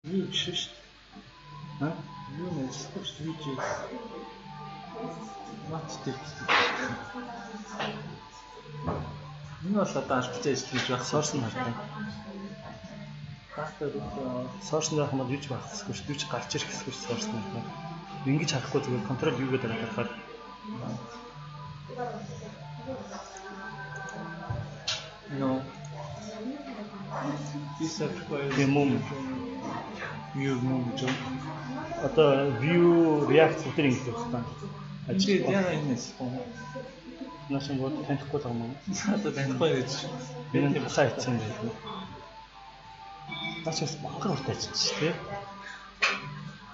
Vue биш шүү дээ. Ха? Vue нь ажиллахгүй шүү дээ. Vue.js. Not detected. Энэ бол одоо алдчих ажил гэж байх. Source нь хардаа. Data root Source нь байх юм бол юу ч байх хэсгүй шүү. Юу ч гарч ирэх хэсгүй шүү source нь байх. Ингэж харахгүй зүгээр control U-гээ дараад харахаар No. This requires Тийм үү? Vue мөн гэж байна. Одоо Vue, React бүгд ингэж явах та. Ажил яа энэ ажиллахгүй. Наашин бод танихгүй л байгаа юм. Одоо танихгүй гэж. Би нэг талаа хийсэн юм байна. Наач бас мангар урт ажиллаж шүү дээ.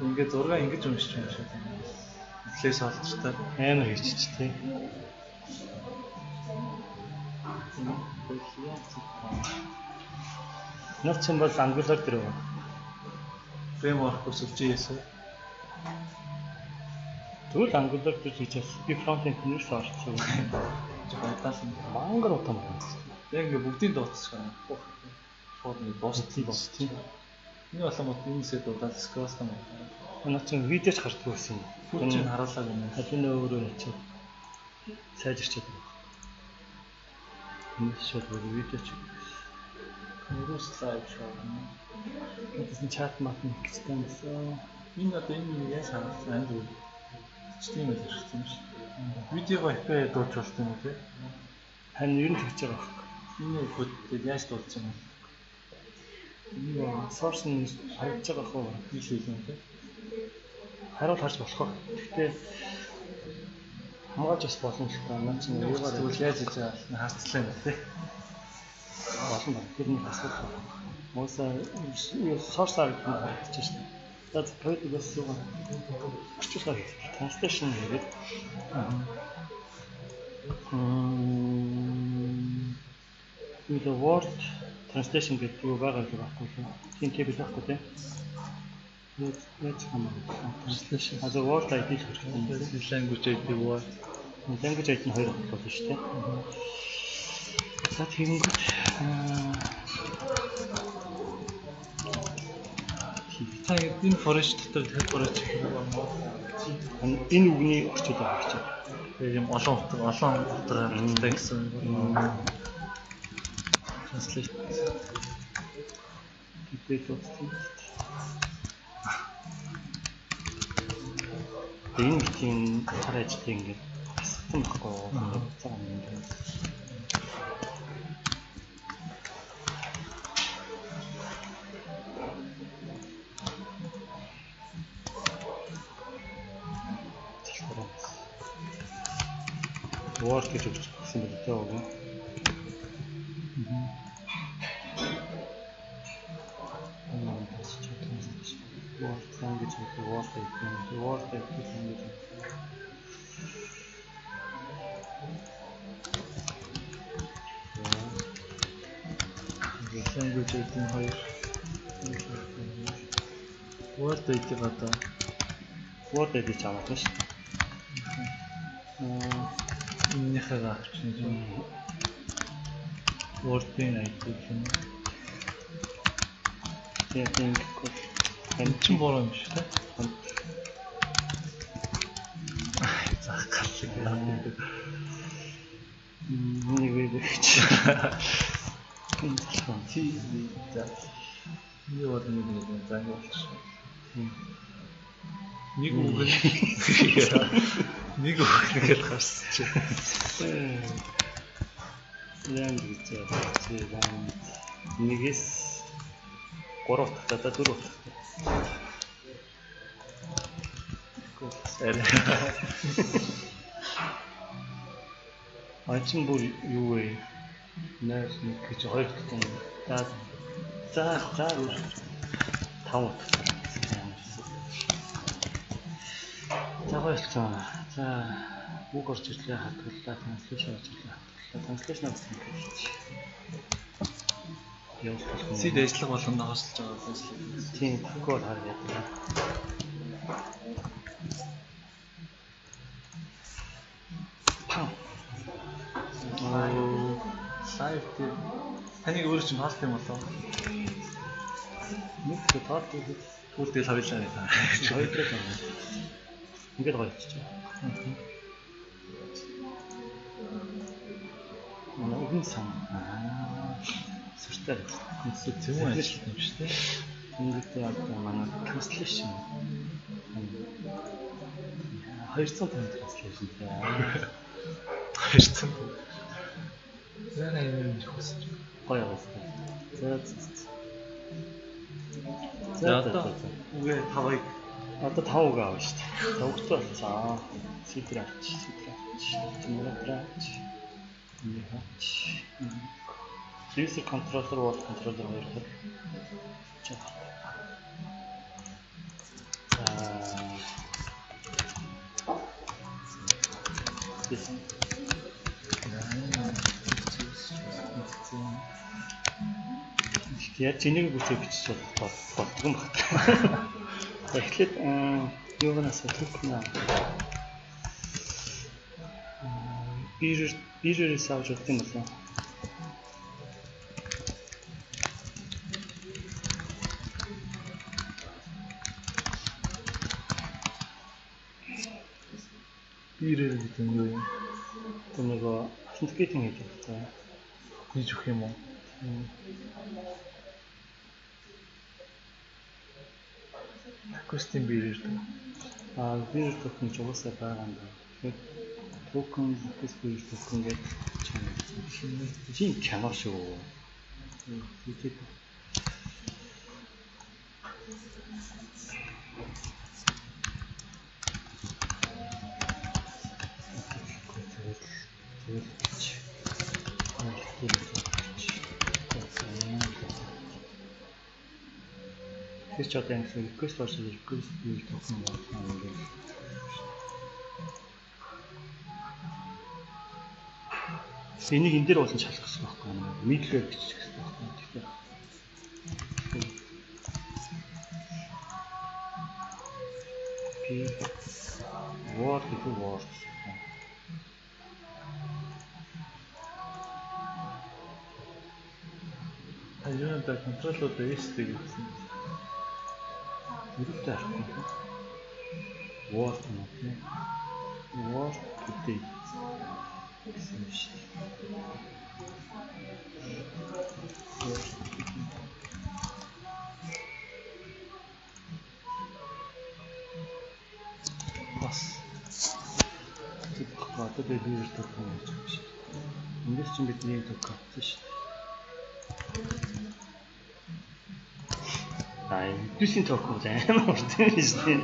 Ингээд зураг ингэж уншиж юм шиг. Флэш олдчихтой. Амар хийчих тий. Наад чинь бол Angular дээр байгаа. Framework эсвэл JS. Тэгвэл Angular дээр хийж бас би front end нэрс орсон. Жохоо удаал юм. Мангар удаан байна. Яг ингээ бүгдийг дуудчих юм. Шууд нэг дууссан Тийм. Энэ болон мод энэ хэсэд дуудаад scroll юм. Наад чинь видеоч гарддаг байсан юм. Фүр чинь харуулаг юм. Алина өөрөө ячаа сайжирчээд байгаа. Энэ шууд бүр видеоч. Өөрөө слайд шоу. Надаас нь чат мат нэг гэсэн юмсан. Энэ одоо энэ яаж харуулсан анд үү? HTML хэрэгтэй юм шиг. Видеого API дууч болт юм уу те? Харин ер нь тэгж байгаа байхгүй. Энэ код дээр яаж дуудаж юм бэ? Энэ source нь харагдаж байгаа хөө. Нэг хэл юм те. Хариул харж болох байх. Гэхдээ хамгаалж бас болно л та. Наа чинь юугаар Тэгвэл яаж хийж байгаа харцлаа юм те. болно байна. Тэр нэг асуудал байна. Мууса source харагдаж харагдаж шээ. За код бас юугаар орчуулгаар хийх. Translation хийгээд юу word translation гэдэг юу байгаа юм байхгүй юу? Тийм table байхгүй тийм. Яаж хамаагүй. Translation. А за word ID л хэрэгтэй юм байна. Language ID word. Language ID нь хоёр болно шүү дээ. За тэгэнгүүт Та энэ forage дотор тэр forage гэх юм уу? энэ үгний орчуулга харж байна. Тэгээ юм олон утга харагддаг гэсэн юм. Translate. Тэгээд утсан. Энэ тийм хар ажлыг ингээд асгасан байхгүй юу? За юм. Word гэж өгч өгсөн байх тийм үү? Word language Word ID, Word ID language. Language ID нь хоёр. Word ID-г одоо Word ID ч авах нь шүү дээ. Энэнийхээ авчихна юм. Word-ийн ID гэх юм. Тийм гэхгүй. Энэ чинь буруу юм шиг тийм. Заах галыг. Нэг вэ гэж. Чи за. Нэг бол нэг нэг за ингэ болчих. Нэг үг нь нэг үг нэгээл гарсан чи. Яа гэж яа. Нэгээс 3 утгатай да 4 утгатай. Арай. А чин бүр юу вэ? 0 1 гэж 2 утгатай. За за за 5 утгатай. За баярлалаа. За үг орж ирлээ хадгаллаа, translation орж ирлээ хадгаллаа. Translation авсан гэж. Явуулах юм. Сид ажиллага болгонд хоошлж байгаа ажил. Тийм, тэгэхгүй бол харъя. Пам. Лайв дээр таныг өөрөө чинь хаалт юм болов? Нэг тоод Тэгвэл тэгэл хоёулаа нэг. Хоёулаа байна. Ингээд гоё болчих. Манай үгэн сан. Аа. Сүртэй. Тийм үү ажил юм шүү дээ. Ингээд одоо манай translation 250 translation тий. 200. Яа юм хүсэж. Гоё явуулсан. За за. За одоо үгээ тавыг одоо 5 үг аавна шүү дээ. За үгтэй болцсон. Сидр авч, сидр авч, генератор авч. Энийг авч. User controller, world controller хоёр хэл. За. Яг энийг бүтээх бичиж болдгоо юм байна. За эхлээд юугаас токен бирэрээс авч болд юм болоо. Бирэр гэдэг нь юу юм? Тэр нөгөө authenticating хийж өгөх та. Хийж өгөх юм уу? Request-ийн бирэр үү? Аа, bearer token ч угаасаа байгаа юм байна. Тэгэхээр token request bearer token гэдэг чинь кино шүү. Тэгээд Тэр ч одоо ингэ request орсон request bearer token болгоно ингээд. Энийг энэ дээр болон шалгах хэрэгтэй байхгүй юу? Middleware бичих хэрэгтэй байхгүй юу? Тэгэхээр P Word гэх Word. Та юу да контроллууд S-тэй гэсэн. Өрөвтэй харахгүй. Word юм уу? Word гэдэг гэсэн юм шүү дээ. Бас тэг баггүй одоо би bearer token гэж байна шүү дээ. Эндээс чинь бидний токен авсан шүү дээ. Аа, төсийн токен амар урт юм шүү дээ.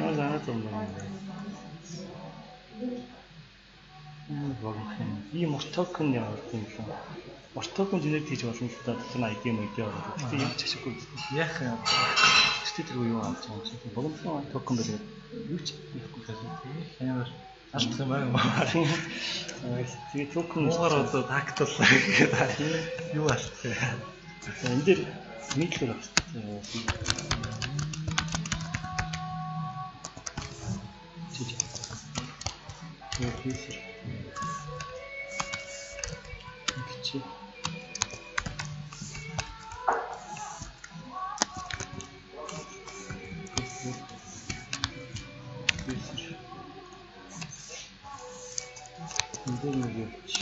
Ямар санаа зам юм бэ? Богино юм. Ийм урт токен ямар юм бэ? Урт токен generate хийж болно л да. Дотор нь ID юм ID ороод. Гэтэ юм ч ашиггүй. Яах юм? Гэтэ тэр юу авч байгаа юм чи? Богино токен байлаа. Юу ч яахгүй л амар алдах юм аа. Тэгээ токен муугар одоо такталлаа гэхэд юу алдах вэ? Энэ дээр middleware авах хэрэгтэй. User. Ингэж. User. Энд нэг явууч.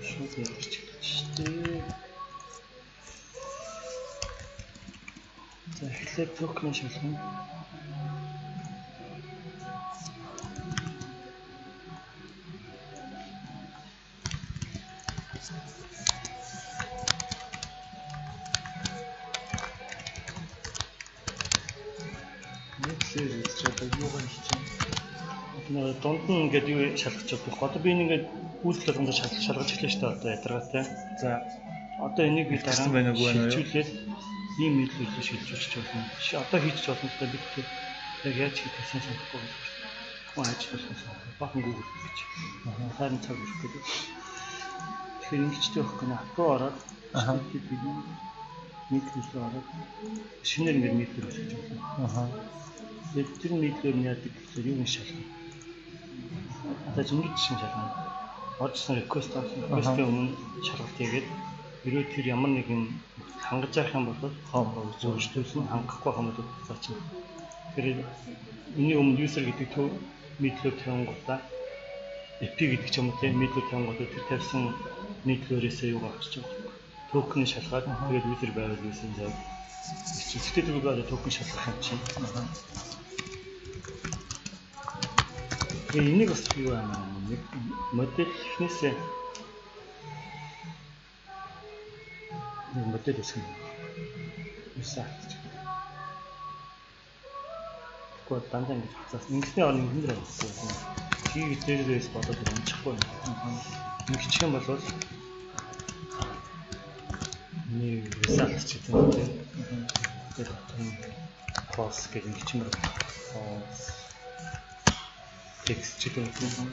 Шууд ярьж шүү дээ. За эхлээд токен шалгана. Нэг л хийж одоо юу гэн хийж байна. Дунд нь ингээд юу шалгах чадах. Одоо би ингээд үйлдэл болгондоо шалгаж эхлэв шүү дээ одоо ядаргаатай. За одоо энийг би дараа нь шилжүүлээд ийм мэдлэг шилжүүлчих болно. Одоо хийж болно л да бид тэр яг яаж хийх сайн санахгүй байна. Хүн ажил болсон сан. Бахан Google гэж. Харин цаг өрөх гэдэг. Тэгэхээр ингэчтэй байхгүй нэ апп руу ороод бид мэдлэг рүү ороод шинээр ингээд мэдлэг үүсгэж болно. Тэгээд тэр мэдлэгээр нь яадаг гэхээр юу юм шалгана. Одоо ингэж шин шалгана. Орж ирсэн request авсан. Request-ийн өмнө шалгалт хийгээд хэрвээ тэр ямар нэгэн хангаж явах юм бол Home руу зөвшөөрсөн, хангахгүй байх юм бол буцаачихна. Тэгэхээр энэний өмнө user гэдэг төв middleware тавингуудаа API гэдэг ч юм уу тийм middleware тавингуудаа тэр тавьсан middleware-ээсээ юугаа авчиж байгаа юм. Токен шалгаад тэгээд user байвал user зав. Гэхдээ зүгээр би токен шалгах юм чинь. Тэгээ энийг бас юу аа нэг модель эхнээсээ нэг модель үүсгэн. Юусаа авчих. Тэгэхгүй дандаа ингэж буцаас ингэсний орн ингэн дээр авахгүй. Тийг дээрээс бодоод амжихгүй. Ингэчих юм бол нэг result ч гэдэг юм тийм. Тэр false гэх ингэж юм байна. False text ч гэдэг юм.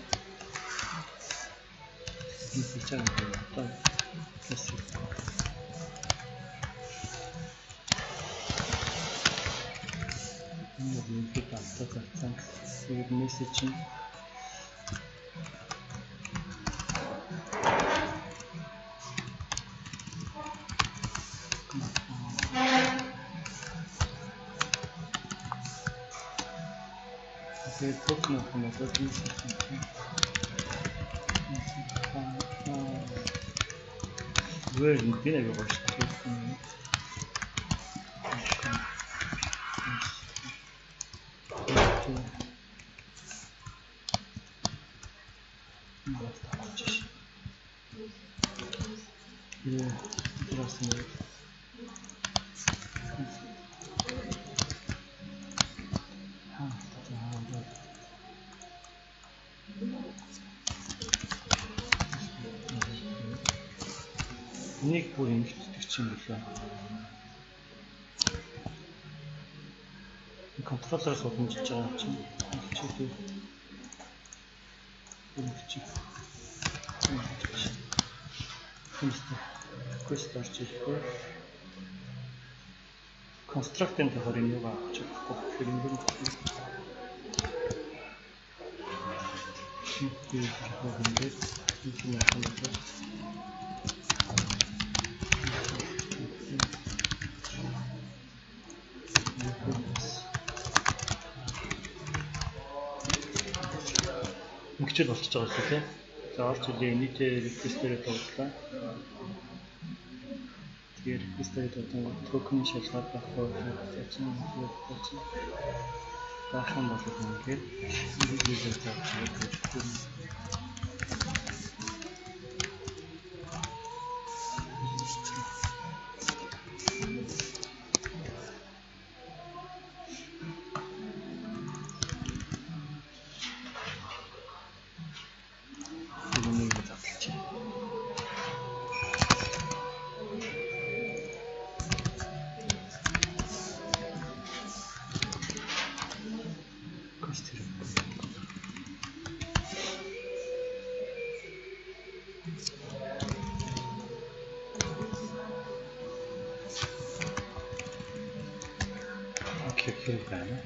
Энэ хийж байгаа юм одоо бас энэ юм алдаа зарцсан. Тэгээд мессеж нь тэгээд токен авах юм бол энэ юм. Зүгээр нэг нэг гоё шүү дээ. Энийг бүр ингэдэг ч юм бэлээ. Контроллероос уламжилж байгаа юм чинь. Хичээлээ. Ингэж. Request орж ирэхгүй. Construct-ын талаар энэ юугаа авч чадахгүй. Тэгэхээр энэ юм яах юм бэ? Ингэчэл болчихж байгаа шүү дээ. За орж ирлээ нийтээ request-ээр дуудлаа. Тэгэхээр request-ээр дуудсан токен шалгаад байхгүй чинь чинь байх юм бол ингээд user зааж байгаа. Хэрэг байна.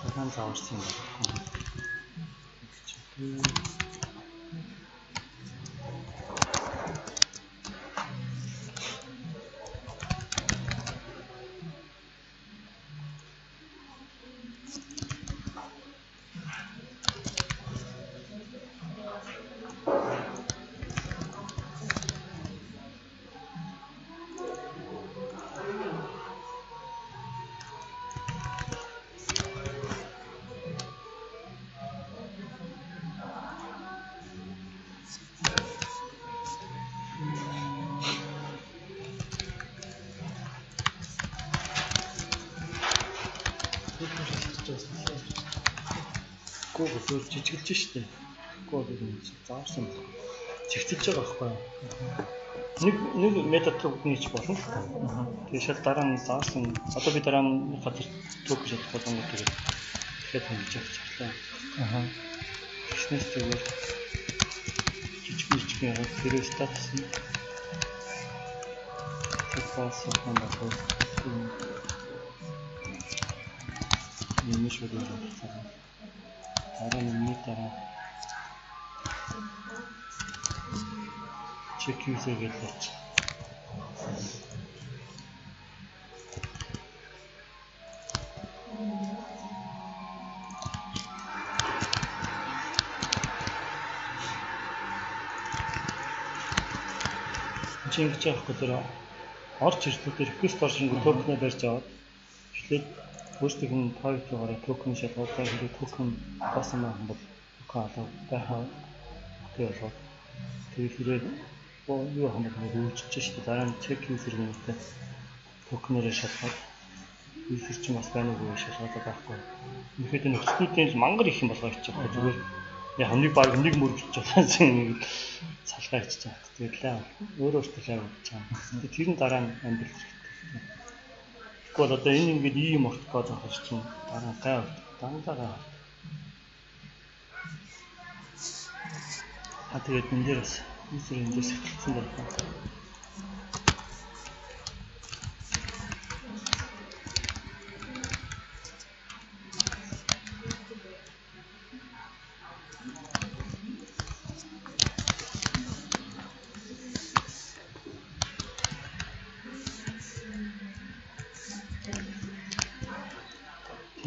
Цагаан зааварсан юм байна. Google жижиглэж штэ. Google юм чи зааварсан байх. Зэгцэлж байгаа байхгүй юу? Нэг метод төгнөж болно л та. Тэгээ шал дараа нь зааварсан. Одоо би дараа нь газар төгөж чадах болгоно тэгээд тэгэхээр хэмжиж авч чарлаа. Аа. Тэгснээс зүгээр жижиг жижиг яг тэр статус нь False юм байна. Энэ шиг юм байна. Дараа нь миний дараа check user гэж хэлж. Чи ингэж яахгүй тэр орж ирсэн тэр request орж ирэнгүүт токен барьж аваад эхлээд өөрсдийнх нь private руугаараа токен шалгаад хэрэг токен басан байх юм бол токен алга байхаа окей болгоод тэгээд хэрэг юу юм бол нэг үйлчилж шүү дээ. Дараа нь check user гэнэтэй токенороо шалгаад user чинь бас байна уугүй шалгаад байхгүй. Үнэхээр нөхцлүүдийн л мангар их юм болгоо хийчих байхгүй. Зүгээр яг нэг баг нэг мөргөж байгаа юм нэг салгаа хийчих байгаа. Тэгээд л өөрөө өөртөө л явуулж байгаа. Тэр нь дараа нь амьдрал хэрэгтэй. Тэгэхгүй бол одоо энэ ингээд ийм урт код авах чинь дараа нь гай болдог. Дандаа гай болдог. А тэгээд энэ дээр бас user энэ дээр сэтгэлдсэн байна.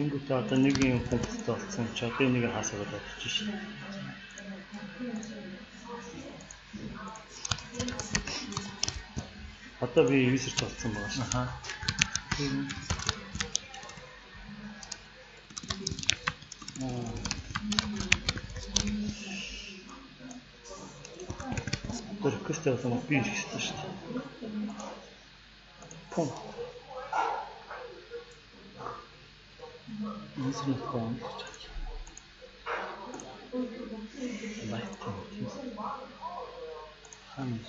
Тэнгүүтээ одоо нэг юм функцтэй болсон чи одоо энийг хаасаад бодчих шин. Одоо би user болсон байгаа шүү. Аха. Одоо request явуулсан бол би ирэх ёстой шүү дээ. Пум. User not found гэж байна. Light тийм. Хаана юм бэ?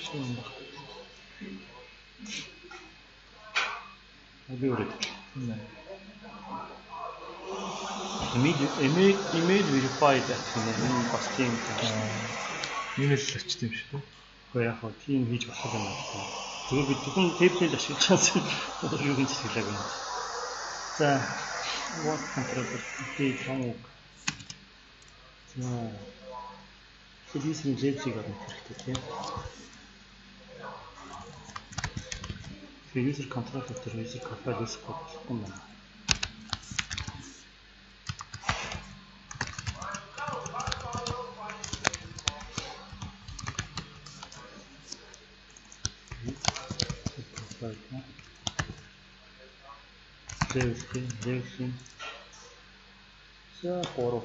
Шин баг. Би өрөөд. Email verified гэх юм. Энэ бас тийм юм. Email л очт юм шиг үү? Гэхдээ яг хөө тийм хийж болох юм байна. Зүгээр би зөвхөн table-ийг ашиглаж байгаа юм. Юу гэж хэлээг байна. За, what controller update wrong. За. Тэгэхээр user label-ийг олох хэрэгтэй тийм. Тэгэхээр user controller дээр user profile үүсгэх болохгүй юм байна. Level. За 3.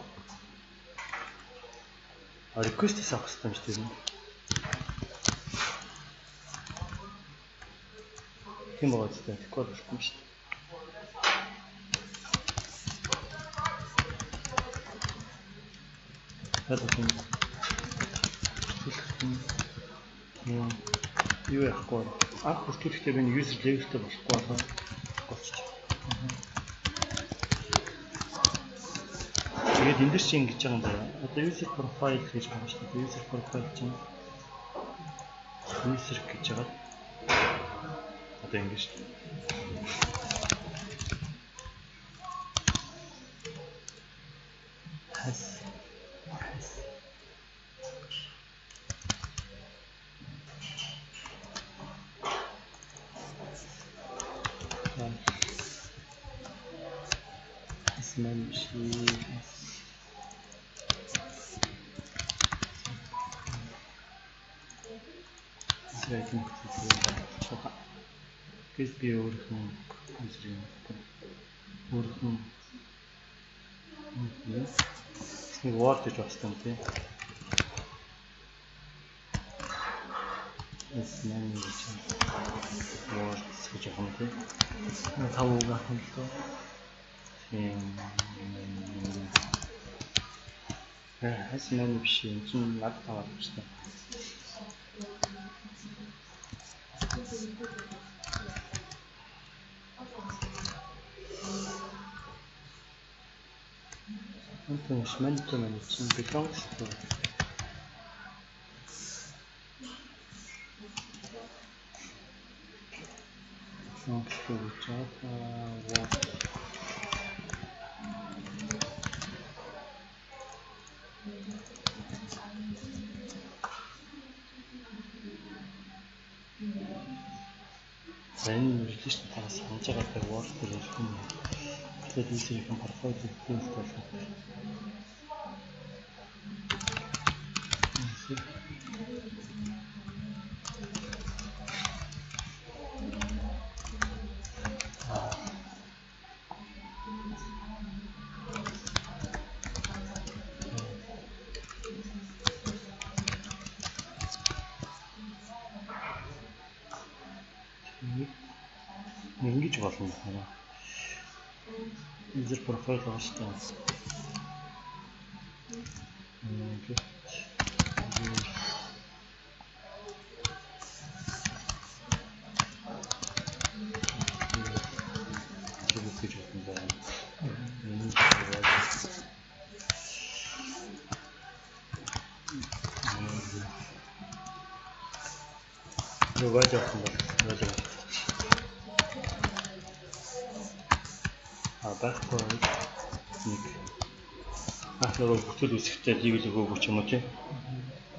Request-ээс авах хэрэгтэй юм шүү дээ. Тийм байгаа зү. Тэгэхгүй болохгүй юм шүү дээ. Тийм. Юу яахгүй. Анх бүртгүүлэхдээ би user level-тэй болохгүй болоод болчих. Тэгээд энэ дэр чинь ингэж байгаа юм байна. Одоо user profile гэж байгаа шүү дээ. User profile чинь user гэж байгаа. Одоо ингэж шүү дээ. Has Гэс би өөрөх нь өөрөх нь нэг Word гэж багссан тийм. Эс нэн гэж Word гэж явах юм тийм. Тав үг авах юм л доо. Тийм. Эс нэн биш юм чинь над таваад байна. One to man to man чинь belongs to belongs to Java what. За энэ relation та санаж байгаа Word дээр ярих юм. Тэгэхээр user-ийн profile details болгох. Ингэж болно байна. User profile байгаа шүү дээ. Ингээд гэж болно байна. Энэ value авах юм бол value. Байхгүй нэг анх нөгөө бүтээл үүсгэхдээ level өгөөгүй ч юм уу тийм.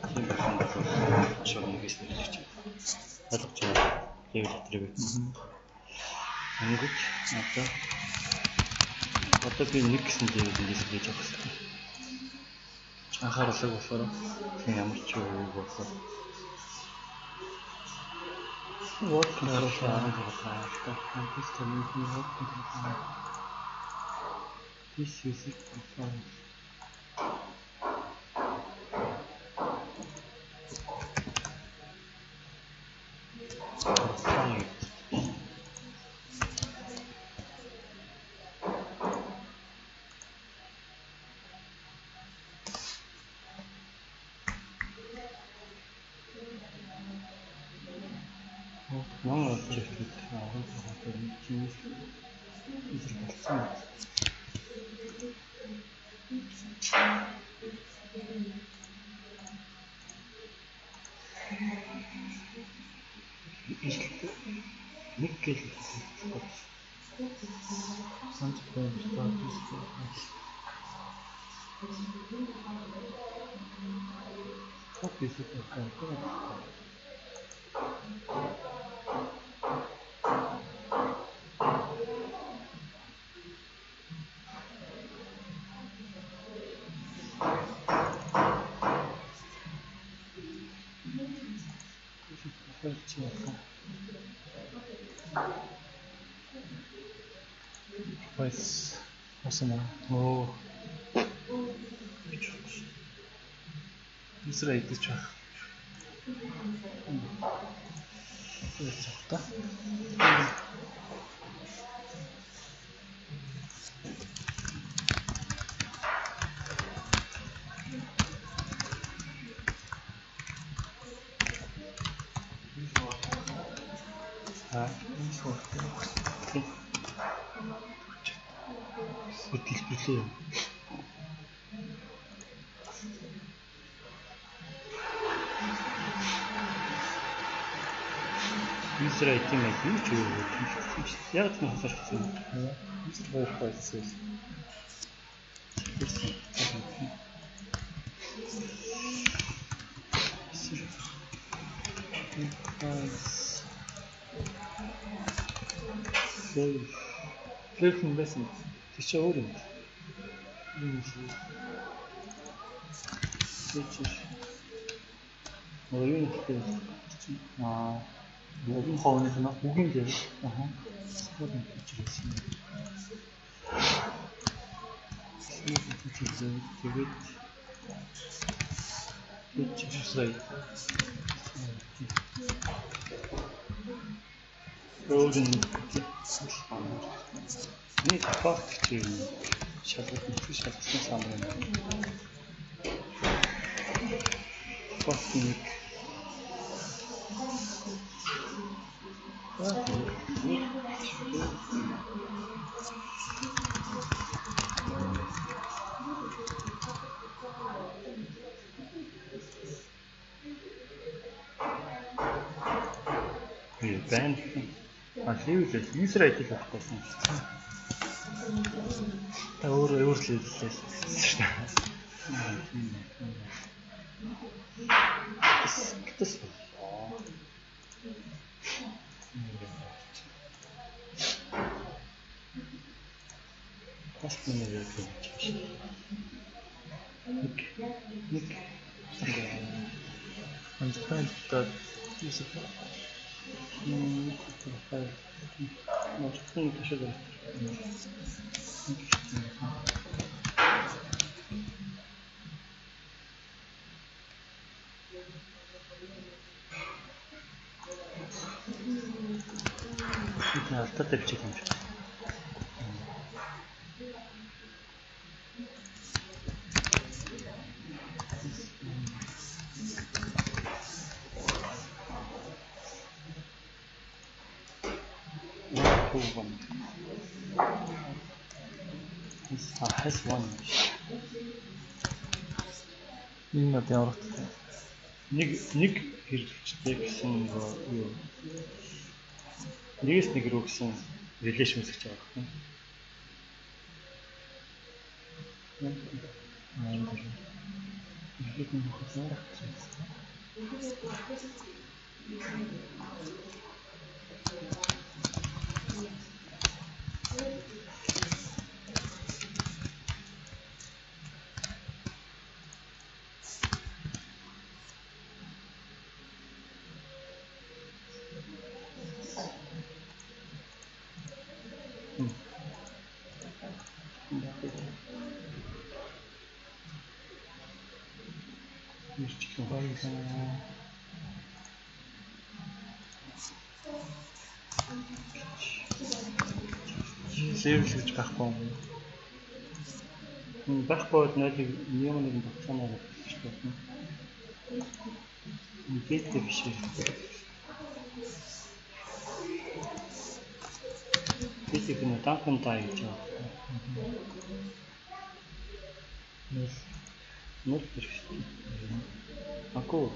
Тийм байх юм бол шууд нэгээс нэрлэж чинь. Ойлгож байна. Level attribute. Өнгөж одоо би нэг гэсэн level эндээс хийж авах хэрэгтэй. Анхааруулаг болохоор тийм ямар ч юу болохоор Word control 16 л та. This community word control. This user profile. Profile. Non object user болсон. Нэг гэл санаж байна л да. Copy user profile. Profiles болсон уу? Оо. User ID ч байх. Яаж явах та? Дэлбэрлээ юм. User ID маяг юу ч юу юм шүү дээ. Яг тийм хасархсан юм. User profiles. User profiles. Save. Save юм байсан. Тэр чинь өөр юм. Юм шиг. Тэр юу нөхтэй чинь аа үгийн хооных нь үгийн дээр аа сууд хийж ирсэн. Тэгээд user ID. Өөр нь нэг default гэж юм шалгалт нөхөр шалгасан самар юм. Default нэг Байна. А level user ID л байхгүйсэн. Та өөр өөр level-ээс шүү дээ. Гэтэс бас нэг юм чинь. Нэг нэг undefined dot user profile. Морцсон төшөө байна. Энэ алдаатай бичиг юм шиг. Has one. Энэ одоо ямар утгатай? Нэг нэг хэрэглэгчтэй гэсэн нөгөө юу? Нэгээс нэг рүү гэсэн relation үүсгэж байгаа байхгүй. Нэг нэг хозоор. Level гэж байхгүй юм. Байхгүй бол нойлыг юм нэгэн багцаанаар гэж байна. Ингээд биш ээ. Бид их нэ данхан дай гэж байна. Нөл хэрэгтэй. Аку.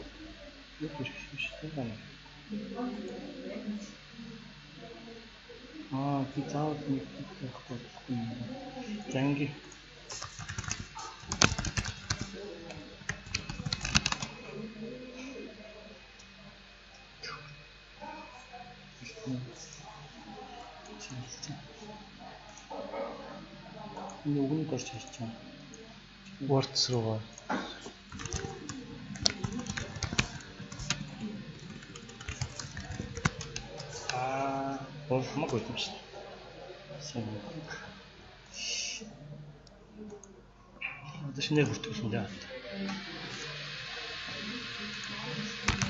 Нөл хэрэгтэй шүү дээ. Аа, би заавал нэг байхгүй болохгүй юм. За ингээ. Энэ үгнийг орж харж байна. Words руугаа. Аа, бол хамаагүй юм шүү дээ. Сайн. Одоо шинээр бүртгүүлсэн дээ.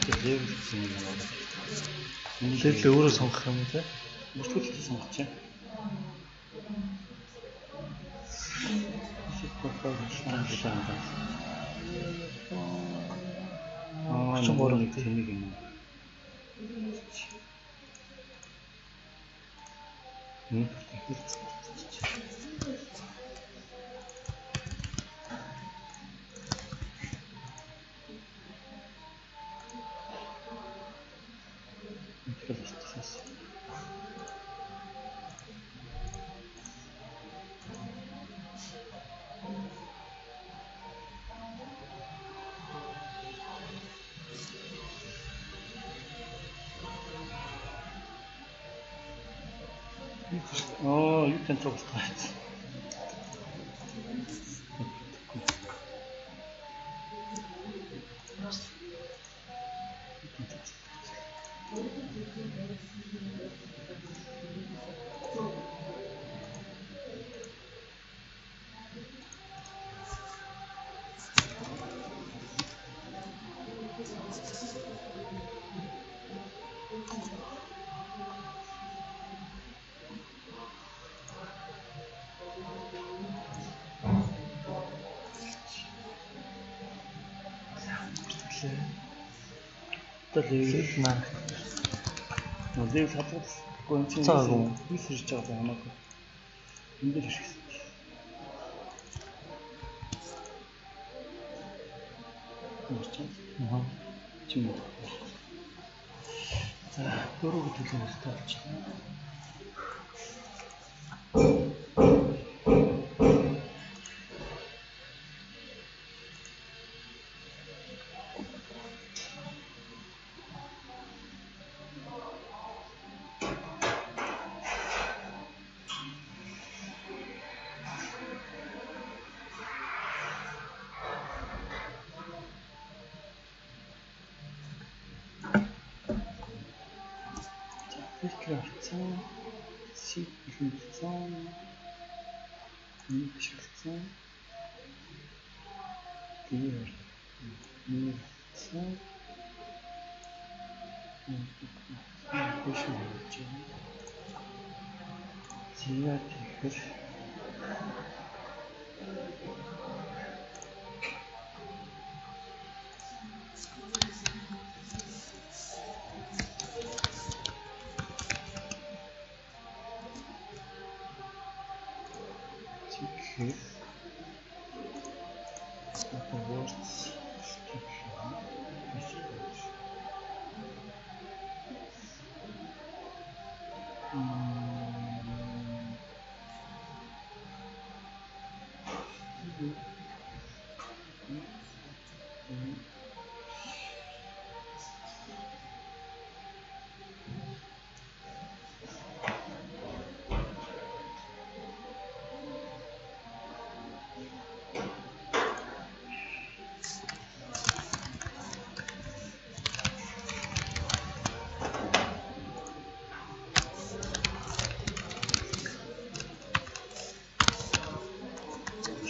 Тэгээд level гэсэн юм байна. Level өөрөө сонгох юм те? Бүртгүүлэлт сонгох чинь. Аа, 33 тэнэг юм. Аа, юу тань цуглах байсан. Одоо level маань level хадгалахгүй юм чинь юу сэрж байгаа юм хамаагүй. Энд л хэрэгсэн. Аа. Чи юм. За, дөрөв төлөв нэртэй болчихлоо. Фильтр авцсан, seed бэлэнэлсэн, нэг ашигласан, дээр нэг авцсан, нэг хийж байна. За тэгэхээр одоо words description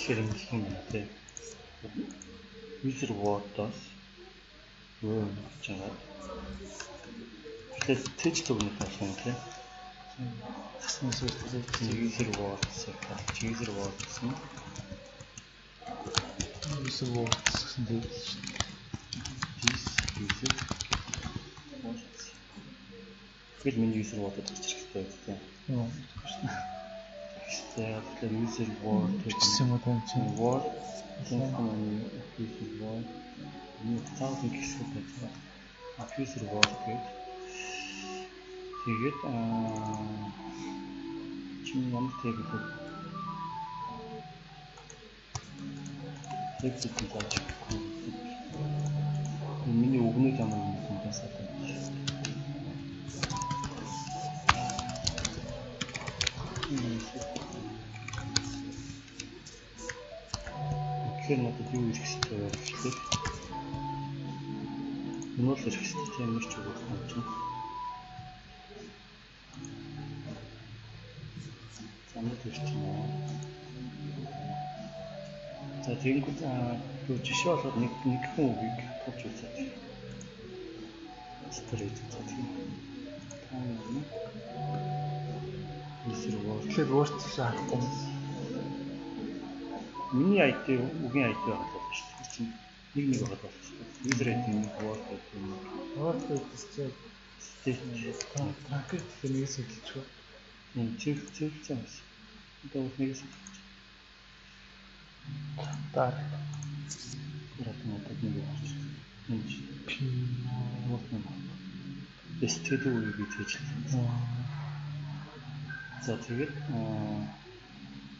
Тэгэхээр ингэх юм байна те. User word-оос юу гэж байгаа. Тэгэхээр теж дүгнэлт болох юм те. Засны сүлжээ user words гэх user words гэсэн. User words гэсэн дээр шүү дээ. This user words. Тэгэхээр миний user word-д гарч ирэх хэрэгтэй те. Юу шүү дээ. За тэгэхээр user word бичсэн юм уу тань чинь word тийм user word нэг заавал нэг хэсэг байж байгаа. User word гэдэг. Тэгээд чинь ямар table вэ? Table зааж өгөхгүй. Миний үгнүүд ямар юм бэ гэсэн юм. Тэгэхээр надад юу ирэх ёстой вэ гэхлээр энэ бол ирэх ёстой тийм ямар ч үг байхгүй юм чинь. За нэг ирч юм аа. За тэгэнгүүт юу жишээ болгоод нэг нэгэн үгийг тулж үзээд. Стор хийж үзээд тийм. Та нэг user word. Тэгэхээр words харахгүй. Миний ID үгийн ID байгаа л шүү дээ. Чинь нэг нэг байгаа л шүү дээ. User ID нэг, word ID нэг. Word ID чинь truncate гэх нэгээс эхэлж байгаа. Тийм, цэвэр цэвэр юм шиг. Одоо нэгээс эхэлж. Дараа. Тэр надад нэг орч. Энэ P word нэг. STD үгийг цэжлсэн. За тэгээд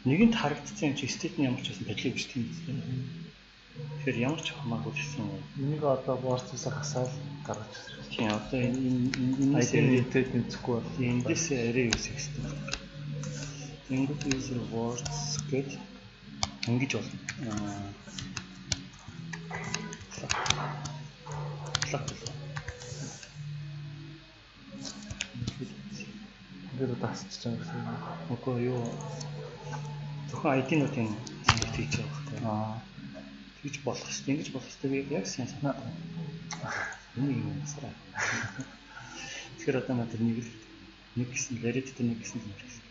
нэгэнт харагдсан юм чи state нь ямар ч байсан бодлоо гэж тийм үстэй. Тэгэхээр ямар ч хамаагүй гэсэн юм. Энийг одоо words-аас хасаал гаргаж ирсэн. Тийм одоо энэ энэ ID нийтэд нэмэхгүй бол эндээс array үүсгэх хэрэгтэй. Тэнгүүд user words гэд ингэж болно. Плак болоо. Тэр одоо хасчих юм гэсэн юм. Үгүй юу. Зөвхөн ID-нуудын select хийж байгаа байхгүй. Тэгж болох хэрэгтэй. Ингэж болох хэрэгтэй би яг сайн санаа. Энийг юм асараа. Тэгэхээр одоо надад нэг л нэг гэсэн ларит дээр нэг гэсэн юм гэсэн.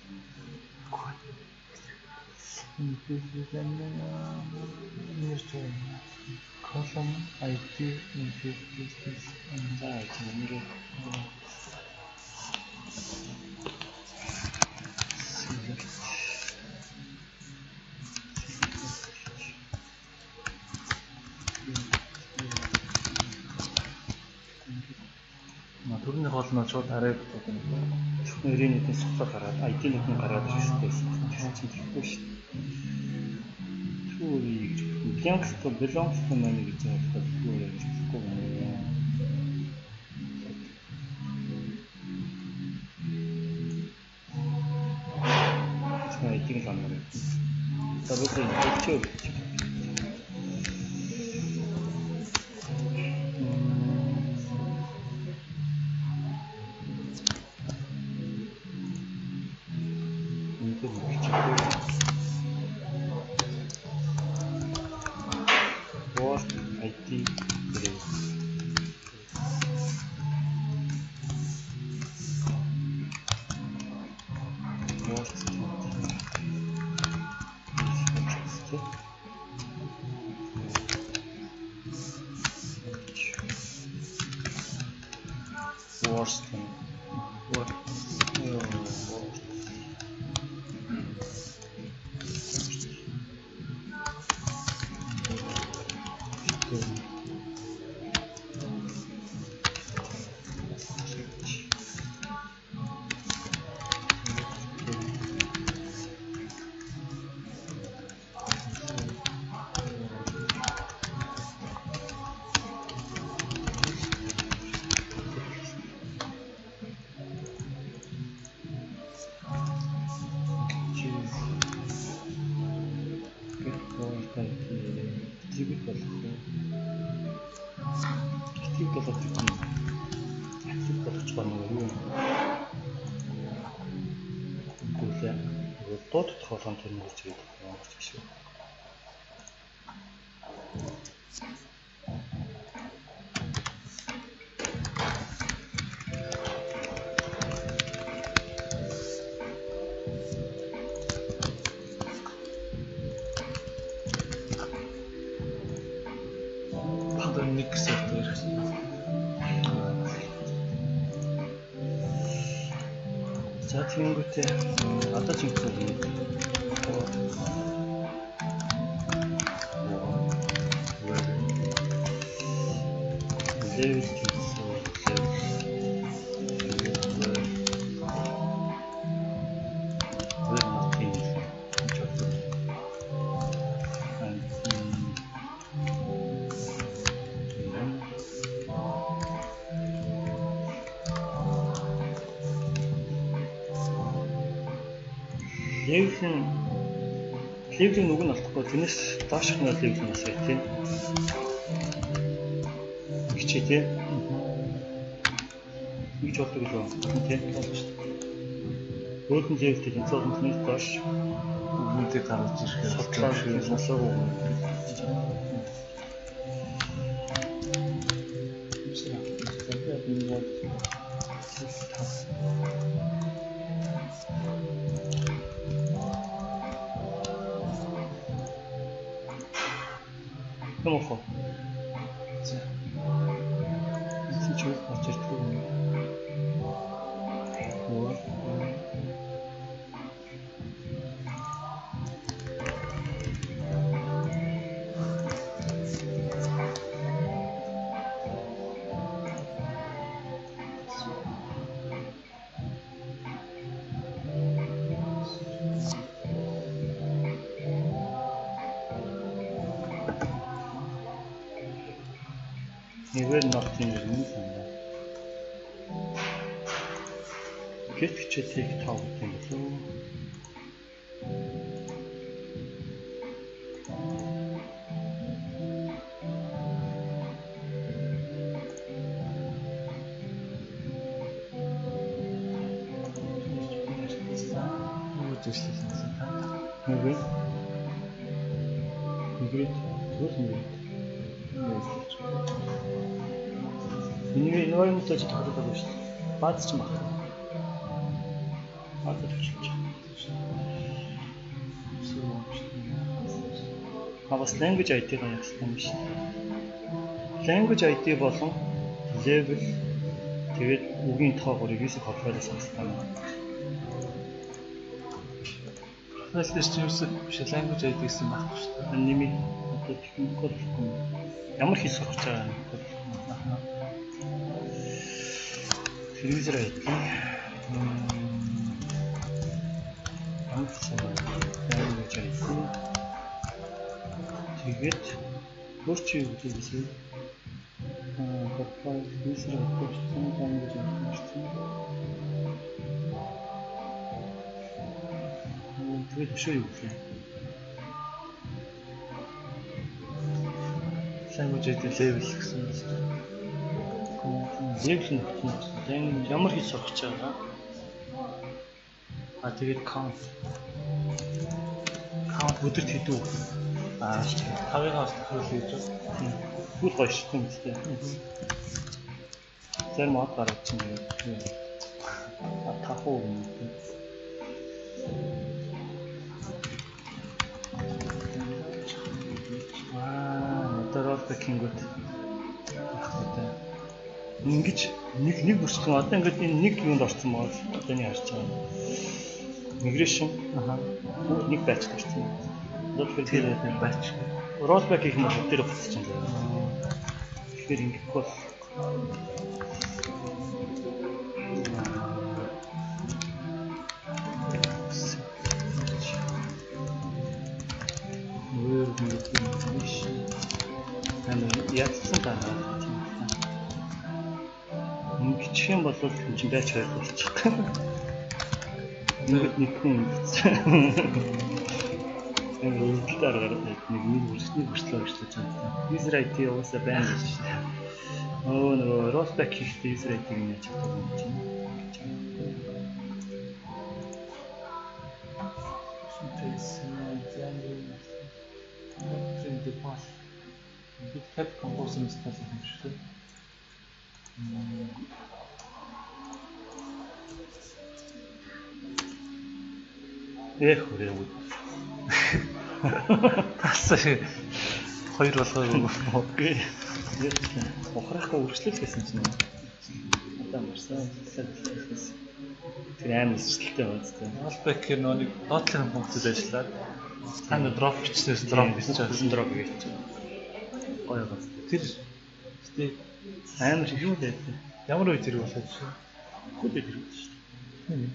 Column ID input this за нэг select Төрний хоол нь шууд арай гэдэг юм. Зөвхөн өрөөнүүдийн судлаар гаргаад ID-нүүд нь гаргаад ирэх хэрэгтэй байсан. Тэгсэн чинь тэгэхгүй шүү дээ. Түүний гэж belongs to belongs to money гэж байгаа болохоор юу яаж болохгүй юм. Зөвхөн ID-г л оноо. За бүгд энэ гэж. За тэгэнгүүтээ одоо ч ингэсэн юм. Level гэсэн level where nothing is. Level-ийн үг нь олдохгүй тэрнээс доошх нь level нь бас бай тийм. Хичээ тийм. Ингэж болдог лөө тийм болж шүү дээ. Өөр нь level-тэй тэнцүү тэрнээс доош үгнүүдийг гаргаж ирэхээр судлаа сонсоогүй юм. Юм уу? За. Энэ ч юу гарч ирдэг юм. Өөр. Нэгээр нотын юм л юм. Гэт хичээлийг тав гэдэг юм болов уу? Юу зэшлсэн та? Нэгээр нэгээр түр нэгээр Энэ environment гэж тохиолдод байгаа шүү дээ. Бааз ч юм байна. Бааз тохиолдож байна. А бас language ID-га яах юм биш. Language ID болон level тэгээд үгийн тоогоор user profile-аас авах юм. Profile дээр чинь user биш language ID гэсэн байхгүй шүү дээ. Нэмийг одоо техникгүй болохгүй юм. Ямар хэл сурах гэж байгаа юм бэ? User ID. Function language ID. Тэгээд өөр чи юу гэдэг вэ? Profile user ID гэсэн language ID гэсэн. Тэгээд өшөө юу вэ? Language ID level гэсэн юм байна. Level нь өгсөн. Language ямар хийж сурах гэж байгаа? А тэгээд count. Count өдөрт хэдэн үг? Аа, 5-ыг бас тохиол хийж байна. Тэгвэл гоё шүү дээ. Зарим од гараад чинь тэгээд 5 үг юм. Аа, одоо rollback хийнгүүт яах вэ? Ингэж нэг бүрчлэн одоо ингээд энэ нэг юунд орсон бол одоо нэг харж байгаа. Migration нэг batch орсон. Одоо тэгэхээр тэр batch rollback хийх юм бол тэр буцаж чинь. Тэгэхээр ингэхгүй бол өөр migration амар ядсан даа. Ингэчих юм бол энэ чинь байж хоёр болчих. Ингээд нэг хүн ингэсэн. Амар өргөлт аргаар нэг нэг хүртэл өргөжлөж байгаа. User ID угаасаа байна гэж байна. Өө нөгөө rollback хийхдээ user ID-г нь яаж чадах юм чинь. GitHub Compose install хийх юм шиг. Эх хүрээгүй. Тас хоёр болгоогүй. Ухрахгүй үргэлжлэл гэсэн чинь. Одоо марсан. Тэр амар эсэлттэй байгаа зү. Rollback гэх нөө нэг доотлын функцэд ажиллаад та нэг drop бичснээс drop бичсэн drop гэж. Гоё байгаа. Тэр гэтээ амар юу дээ. Ямар үед хэрэг болоод шүү. Хүүд хэрэг шүү дээ.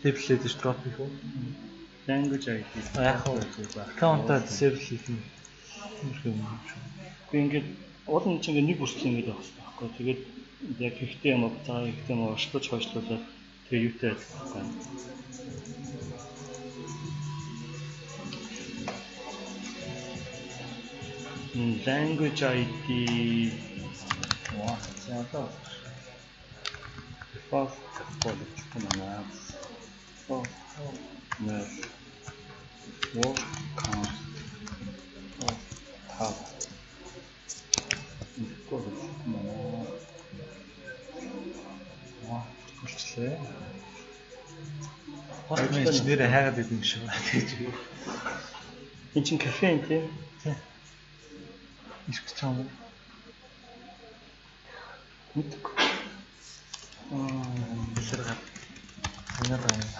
Table-д drop хийх үү? Language ID. Яг уу account-а disable хийх юм. Тиймэрхүү юм шүү. Би ингээд уул нь чинь ингээд нэг бүрчлэн ингээд явах хэрэгтэй байхгүй. Тэгээд яг хэрэгтэй юм уу, хэрэгтэй юм уу орчлож хойшлуулаад тэгээ юутай адилхан. Language ID Ваа, за одоо default болох юм байна. Default нэр word count tab юм байна. Ваа, болчлээ. Постмен ч нэрээ хайгаад идэв юм шиг байна гэж. Энд чинь кафе юм тий? Тий. Ирэх гэж байгаа юм. Мэдгүй. Бэлэр гар. Танаад байгаа юм.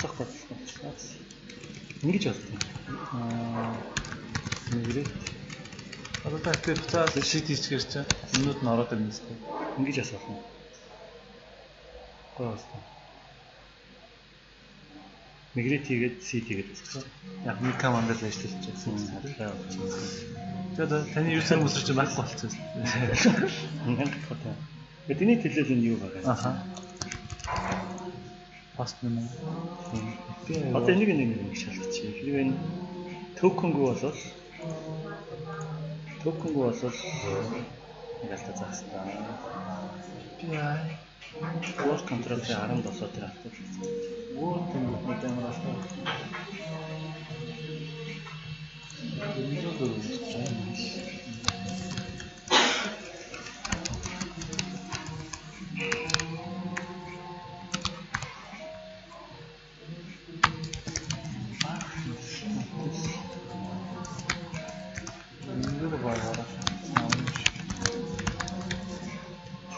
Цах бодлоо. Ингэж болсон. Нэгрээд одоо та тэр буцаад шит хийчихэр чинь юмнууд нь ороод ирнэ зү. Ингэж асуух юм. Гоё болсон. Migrate хийгээд seed хийгээд асуусан. Яг нэг командаар л ажиллаж байсан. Тэгээд таны user хүмүүсэр чинь байхгүй болчихсон. Мянга тоо. Тэгээд энэний төлөөлөл нь юу байгаа юм? Аха. Пост юм уу? Одоо энийг нэг нэг шалгачих. Хэрвээ энэ токенгүй болвол нэг алдаа заах хэрэгтэй. API Word control-ийн 17 дээр автаад. Word тэнгууд нэг амар алдаа.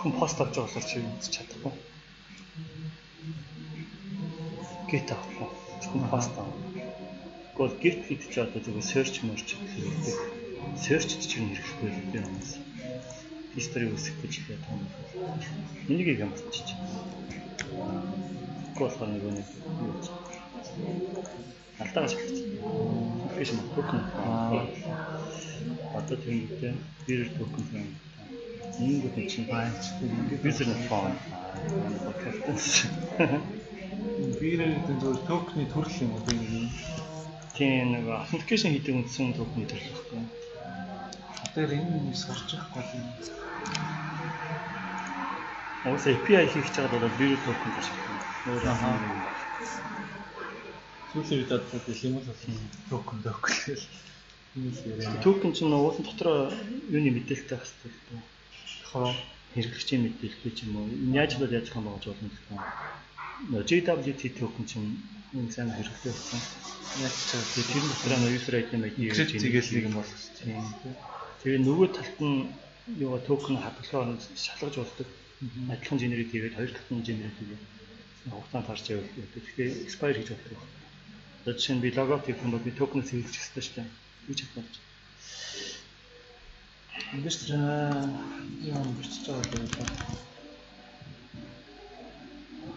Зөвхөн пост авч байгаа болохоор чи үзэж чадахгүй. Get авахгүй. Зөвхөн post аа. Гэхдээ get гэдэг чинь одоо зөвхөн search мөрч хэрэгтэй. Search чинь хэрэглэхгүй л дээ юм. History үүсгэх гэж л яадаг юм. Энийг их амарчиж. Тэгэхгүй болохоор нөгөө нэг юу гэж алдаа гарч ирсэн. Биш юм токен. Одоо тэнгүүтээ bearer token юм. Энгүүд чинь user not found. Bearer гэдэг нь зөвхөн токены төрөл юм уу тийм үү? Тийм нэг authentication хийдэг үндсэн токены төрөл байхгүй. Тэр энэ нэг сурч явахгүй юм. Уус API хийх гэж байгаад бол bearer token ашиглах. Өөр юм байна. Сүүлийн үед одоо юм л токен токен гэл юм л яриа. Токен чинь уулын дотор юуны мэдээлэлтэй байх хэрэгтэй л дээ. Хоо хэрэглэгчийн мэдээлэлтэй ч юм уу. Яаж л яаж юм болгож болно гэх юм. JWT токен чинь энэ сайн хэрэгтэй болсон. Яг ч тэр дотор нь user ID ID гэж тэгэл нэг юм болох тийм. Тэгээ нөгөө талд нь юугаа токен хадгалахаар шалгаж болдог. Адилхан generate хийгээд хоёр талд нь generate хийгээд хугацаанд харж байвал тэгэхээр expire хийж болдог байна. Одоо жишээ нь би logout хийх юм бол би токенээс хэрэглэх ёстой шүү дээ. Хийж чадна. Ингэж тэр юм бичиж байгаа юм байна.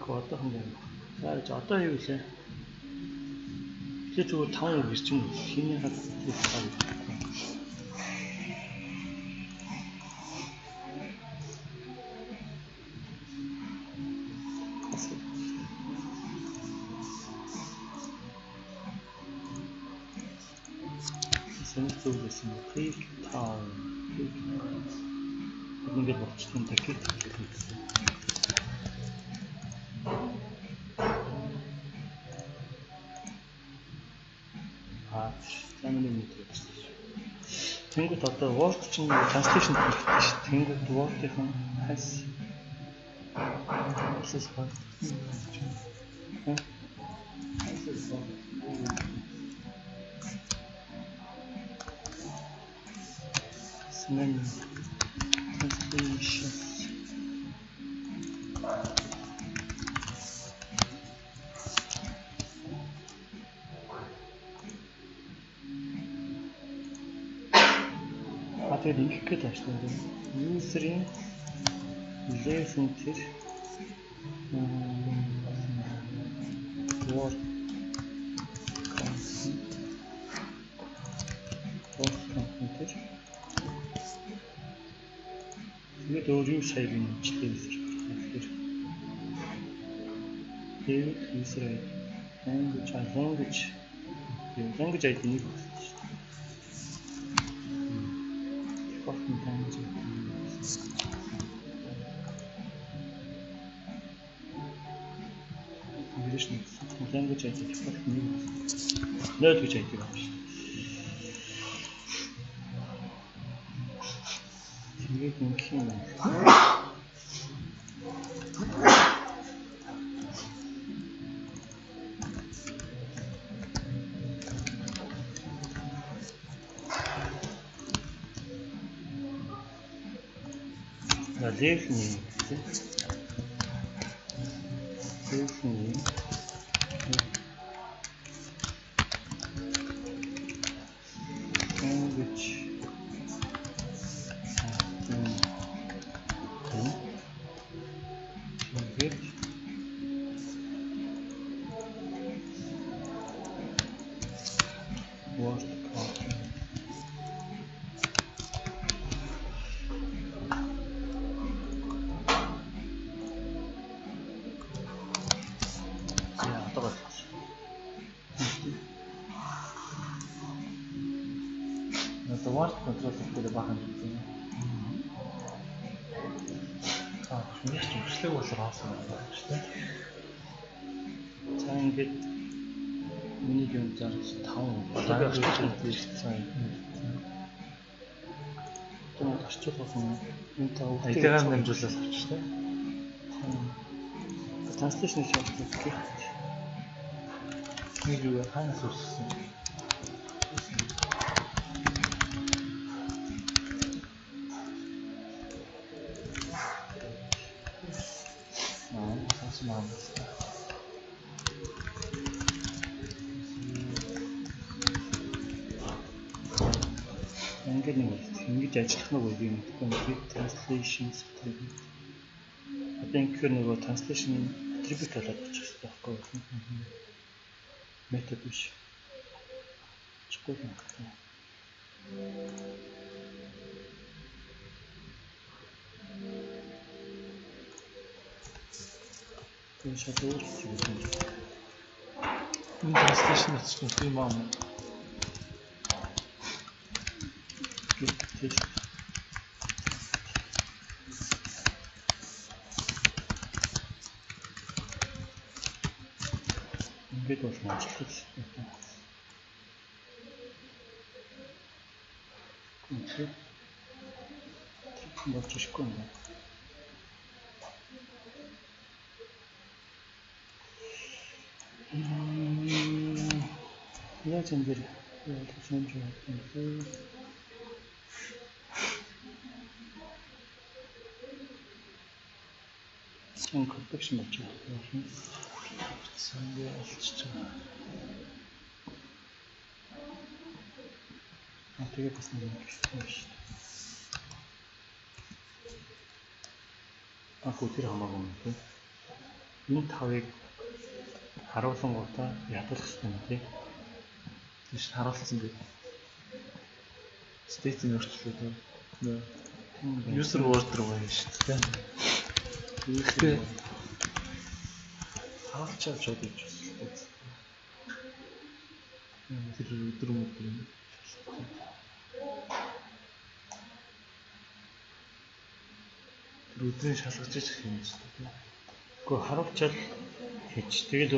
Одоохон байна. За гэж одоо юу вэ? Тэгэхээр зүгээр 5 үг ирчин хиний хад хийх байгаа. Сонир зүйл байсан. Click town. Ингээд болчихсон такет гэсэн. Аа, замын нэг гэсэн. Тэнгүүт одоо Word чинь translation хэрэгтэй шүү. Тэнгүүт Word-ийн has access file. Access file. Menu translation. А тэгээд ингэх гээд байна шүү дээ. User-ийн lesson тэр word content word content. Тэгээд өөр юу сая би нэмчлээ user гэхээр тэгээд user ID language language language ID нэг байна шүү дээ. Default language ID. Configuration language ID default нэг 0 гэж ID байна шүү дээ. Тэгээд ингэх юм байна. За level name гэсэн. Level name. Language. Тэгээд Word content. За одоо болчихсон. Одоо Word control дээр бахан юм. Аа, миний ч өмчлөг болохоор хоосон байна шүү дээ. За ингээд миний юм зарж 5 одоо би орчуулсан ирсэн. Одоо орчуулах юм. Энэ та ID-гаар дамжуулаад авчих шүү дээ. Translation хийж авах гэх. Нэг юу хаанаас үүссэн? Аа, сонсон аа. Ингээд нэг ингэж ажиллах нь үгүй юм. Get translations attribute. Одоо ингэхээр нөгөө translation attribute болоод очих хэрэгтэй байхгүй юу? Метод биш. Чгүй юм байна. Энэ шал өөр юм. Энэ translation атчих юм аа. Get test. Ингээд бол ажиллах хэрэгтэй. Үнэхээр болж ирэхгүй юм байна. Яаж энэ дэр ойлгож юм бэ? Сэн collection болж байгаа юм. Сангээ олчихж байгаа. Аа тэгээд бас нэг юм гэсэн юм шүү дээ. Аагүй тэр хамаагүй юм тий. Энэ тавыг харуулангуудаа ядуулах хэрэгтэй юм тий. Тийш харуулсан би. State-ийн өөрчлөлт үү? User word руу байна шүү дээ. Гэхдээ харуулчаад шууд хийж байна. Тэр өдөр мөдөр юм. Тэр өдрийн шалгаж иж юм шүү дээ. Гэхдээ харуулчаал хийж. Тэгэл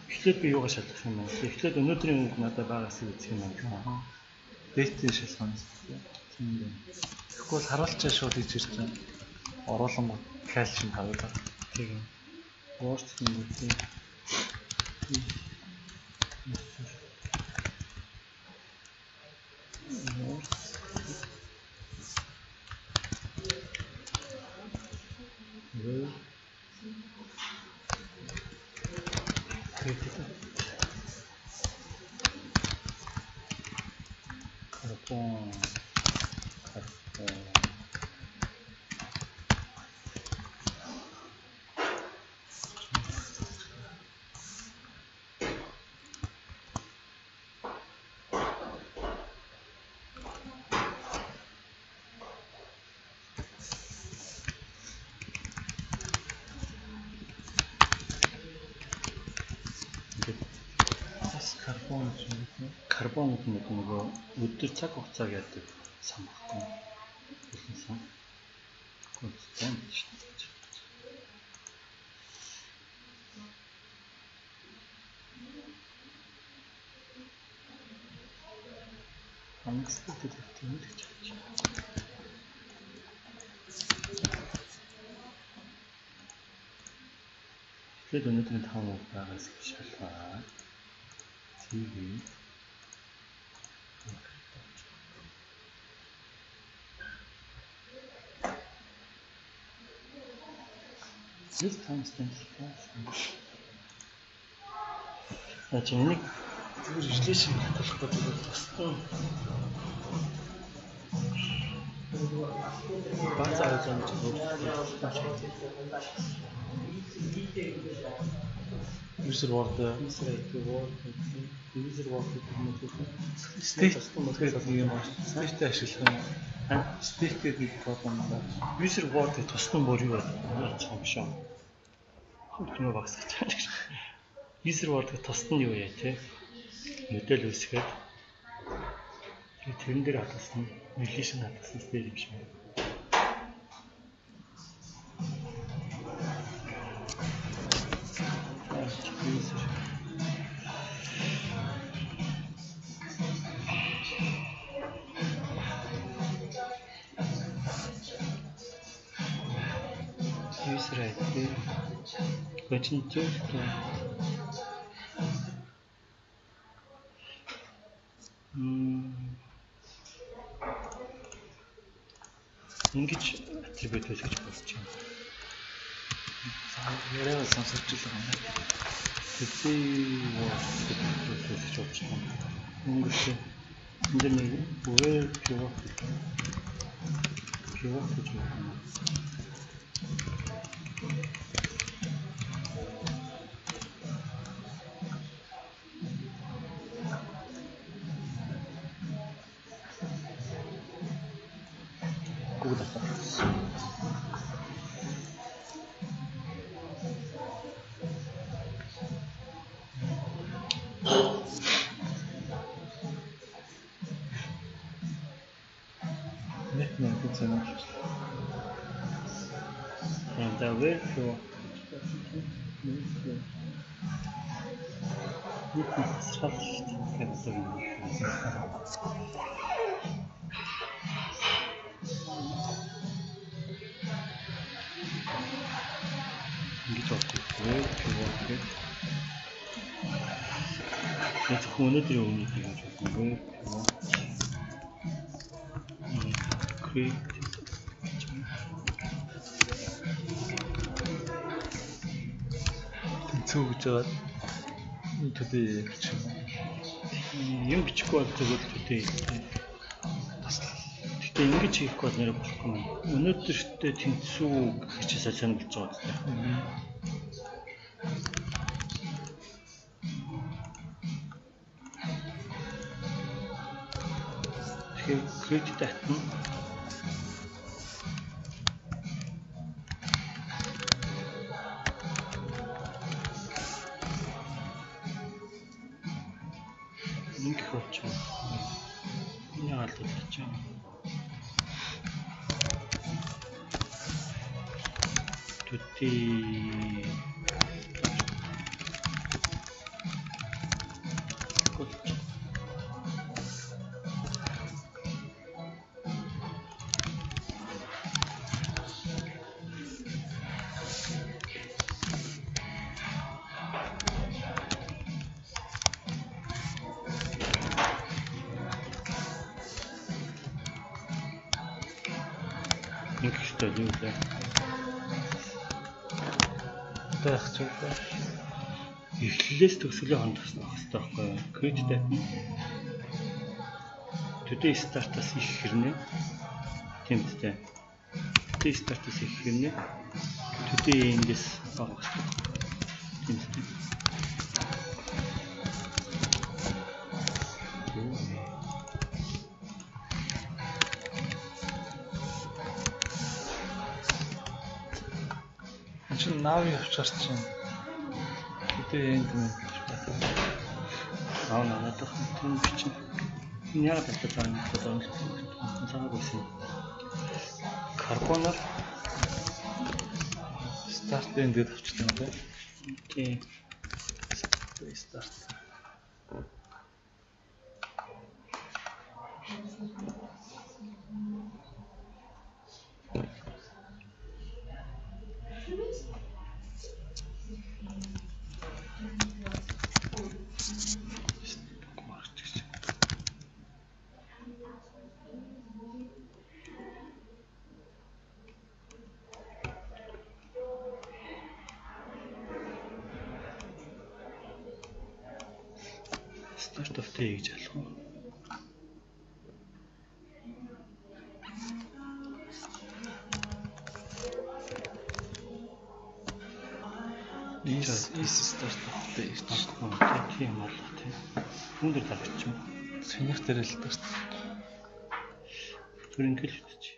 эхлээд би юугаар шалгах юм бэ? Эхлээд өнөөдрийн үг надад байгаас үзэх юм байна. Date-ийн шалгах юм шүү дээ. Тийм байна. Тэгэхгүй бол харуулчаа шууд хийж ирж байгаа. Оруулангууд калшин тавиад. Тийм. Word гингүүтээ. Word Carbon carbon Карбон гэж юм уу? Карбон гэдэг нь нөгөө өдөр цаг хугацааг яадаг сан баггүй. Хүлэн сан. Гүнзгий шүү дээ. Unexpected гэдэг юм гэж байна. Тэгэхээр өнөөдрийн 5 үг байгаас шалгаа. TV This timestamp. За чи энийг зүгээр relation хадгалах гэдэг бол бусдын бааз авч байгаа юм чи. User word user ID word user word гэдэг нь state гэдэг нэг юм байна. State ашиглах юм. State гэдэг нэг програм байна. User word гэх тусдан бүр юу яаж юм шиг. Хөрхнөө багсгаж байгаа гэж. User word гэх тусдан юу яа те? Модель үүсгээд тэрэн дээр хадгалсан, relation хадгалсан state юм шиг байна. User user ID гочин зөвхөн ингэж attribute үүсгэж болж байна. Яриагаа сонсож байгаа юм байна. Today was гэдэг үүсгэж болж байна. Өнгөрсөн. Энд нэг where pivot pivot гэж байна. Google асуух. Нэг нэг зэнэ. And the where pivot нэг тасрал шүү дээ одоо юм. Ингэж боддог. Where pivot гэдэг. Яг зөвхөн өнөөдрийн өмнөд гэж бодсон. Where pivot create Тэнцүү гэж байгаа. Today бичих юм. Юм бичихгүй бол зүгээр today. Гэхдээ ингэж хийхгүй бол нэрээ болохгүй юм. Өнөөдөртөө тэнцүү гэх чинь сайн сонирхож байгаа зү. Тэгэхээр create date нь ингэх болчих. Энэ алдаж байна. Today Ингэх ёстой юм лээ. Одоо яах ч вэ? Эхлэлээс төгсгөлийн хооронд авах хэрэгтэй байхгүй юу? Create date нь today start-аас их хэрнээ. Тийм үү? Today start-аас их хэрнээ. Today эндээс бага байх хэрэгтэй. Тийм үү? Энд чинь нави авчаар чинь today энд мэн гэж байна. Аа надад тийм бичин. Энэ яагаад алдаад байгаа юм бэ? Ойлгохгүй. Байсан. Карбоноор Start энд гэдээ авчдаг юм байна. Тийм. Start. Start of day гэж алах уу? Is start of day гэж. Тийм алах тийм. Хүн дээр даргач юм. Сэнийх дээр л дарт. Түр ингэж л үтчих.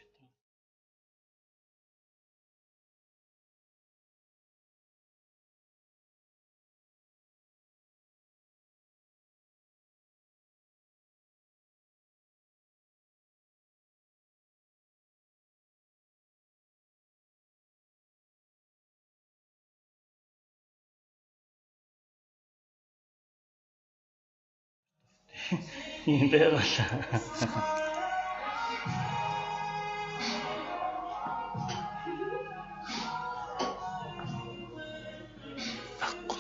Юм байгалаа.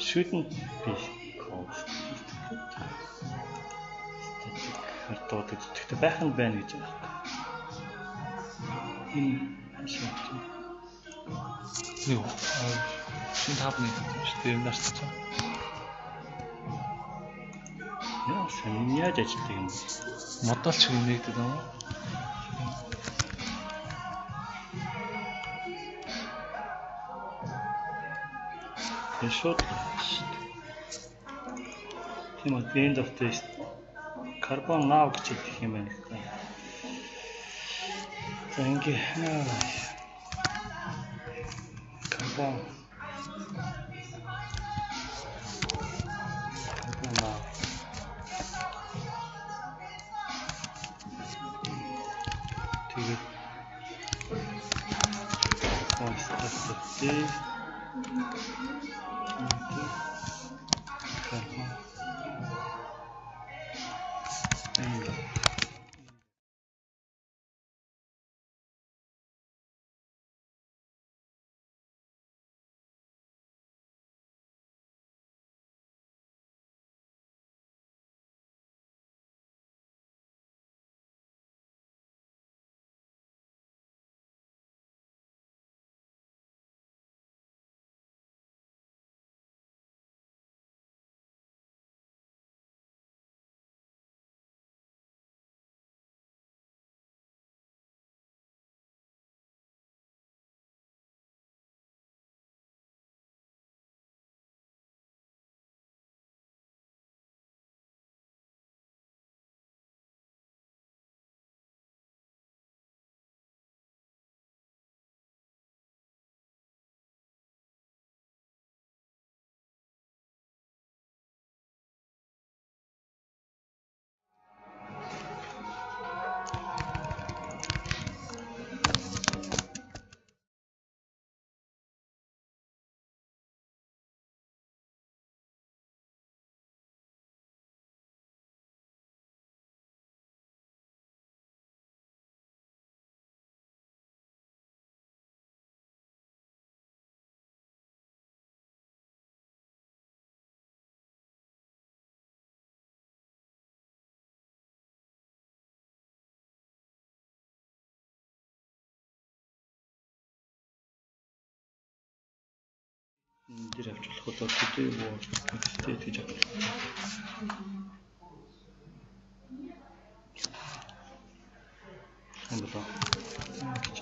Shouldn't be called. Static хардууд гэхдээ байх нь байна гэж байна. Энэ хашаа чинь. Нэг шинэ таб нэг шүү дээ. Юм нарт чинь. Яа, сайн яаж ажилладаг юм бэ? Модал шиг нэгдэв юм уу? Тэр шууд шүү дээ. Тийм үү, end of test carbon now гэж хэлэх юм байна л да. За ингээ carbon now. Тэгээд start test carbon end. Энэ дээр авч болох болоо today world state гэж авч болох. Юм болоо. Гэж.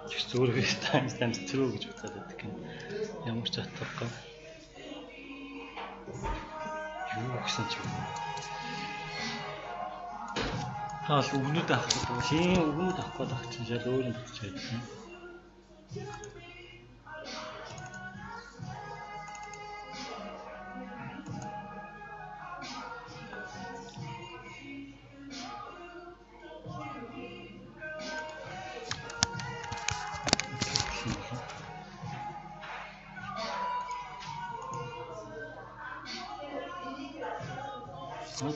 Тэгш зүгээр би timestamp true гэж буцаад байдаг юм. Ямар ч утгагүй. Юу гэсэн ч юм. Та бол үгнүүд авах гэдэг. Тийм, үгнүүд авахгүй л ах чинь шал өөр юм буцаж байдаг.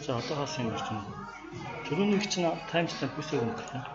За одоо хаасан юм чинь. Түрүүнийг чинь timestamp үсэг юм байна.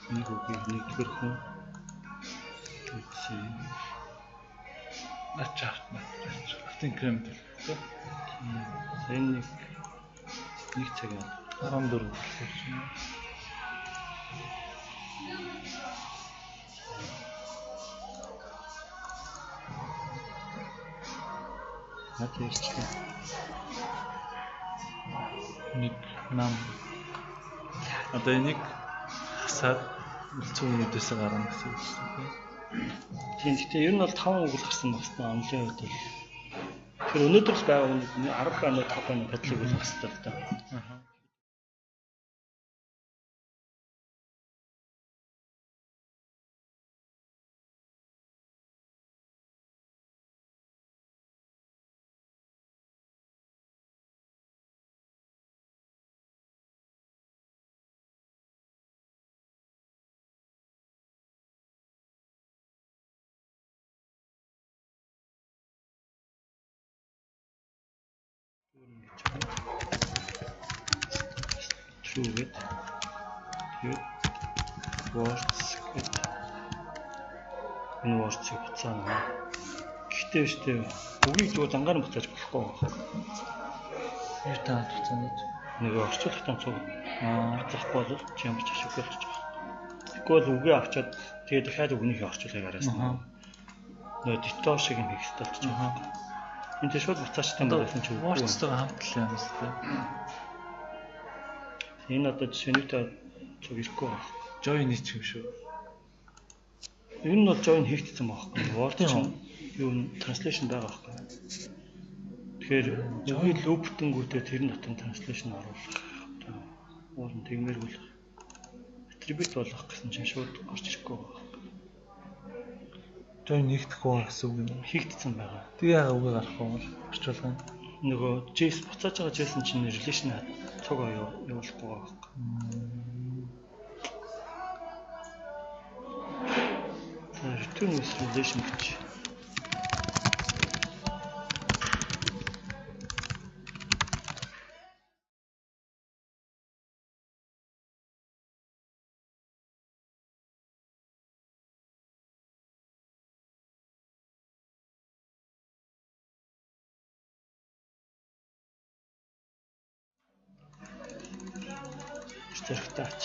Нэг үгийг нэгдүгээр хүн үзье. Нач авт нач. Автын крем төлөвтэй. Энэ нэг цаг юм. 14 болохоор чинь. Наад ярьчлаа. Нэг нам. Одоо энийг хасаад үлдсэн үгнүүдээс гарна гэсэн үг шүү дээ. Тийм, гэхдээ ер нь бол 5 үг л гарсан байх хэрэгтэй онлын хувьд бол. Тэгэхээр өнөөдөр л байгаа үгнүүд 10 байна уу 5 байна уу бодлыг бол авах хэрэгтэй л да. Аа. True гэд. Тэгээд words гэд. Энэ words-ыг буцаана. Гэхдээ биш үү? Үгийг зүгээр зангаар нь буцааж болохгүй байна. Юу та буцаана гэж. Нөгөө орчуулагтай цуг. Аа, буцаахгүй бол чи ямар ч ашиггүй болчих жоох. Тэгэхгүй бол үгээ авчаад тэгээд дахиад үгнийхээ орчуулгыг араас нь. Нөгөө дитоо шиг юм хийх хэрэгтэй болчих жоох. Энэ тийм шууд буцаачтай байсан чи үгүй. Words-тойгоо хамт л юм шүү дээ. Энэ одоо жишээ нь юутай цуг ирэхгүй байна. Join хийчих юм шүү. Энэ нь бол join хийгдсэн байхгүй. Word чинь юу translation байгаа байхгүй. Тэгэхээр join loop-тэнгүүтээ тэр нь дотор translation оруулах. Одоо уул нь тэгмээргүй л attribute болох гэсэн чинь шууд орж ирэхгүй байна. Join нэгдэхгүй гэсэн үг юм уу? Хийгдсэн байгаа. Тэгээ яагаад үгээ гарахгүй юм орчуулга юм? Нөгөө JSON буцааж байгаа JSON чинь relation цуг явуулахгүй байгаа байхгүй. За return with relation гэж. Зэрэгтэй ач.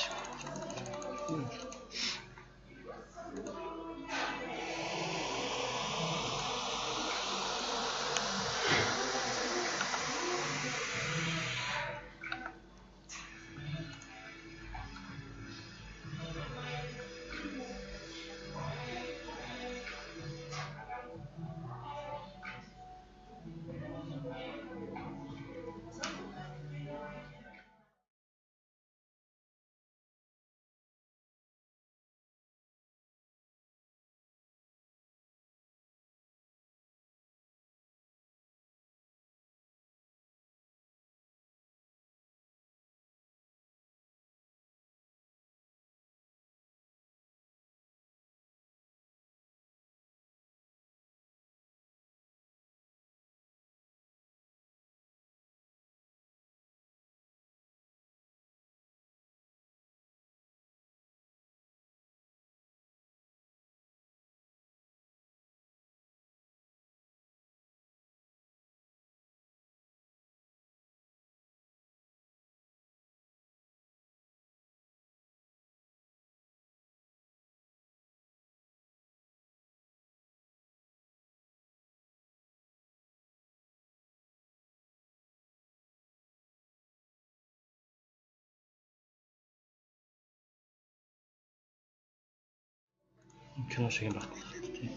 Кино шиг юм багтлаа л тийм.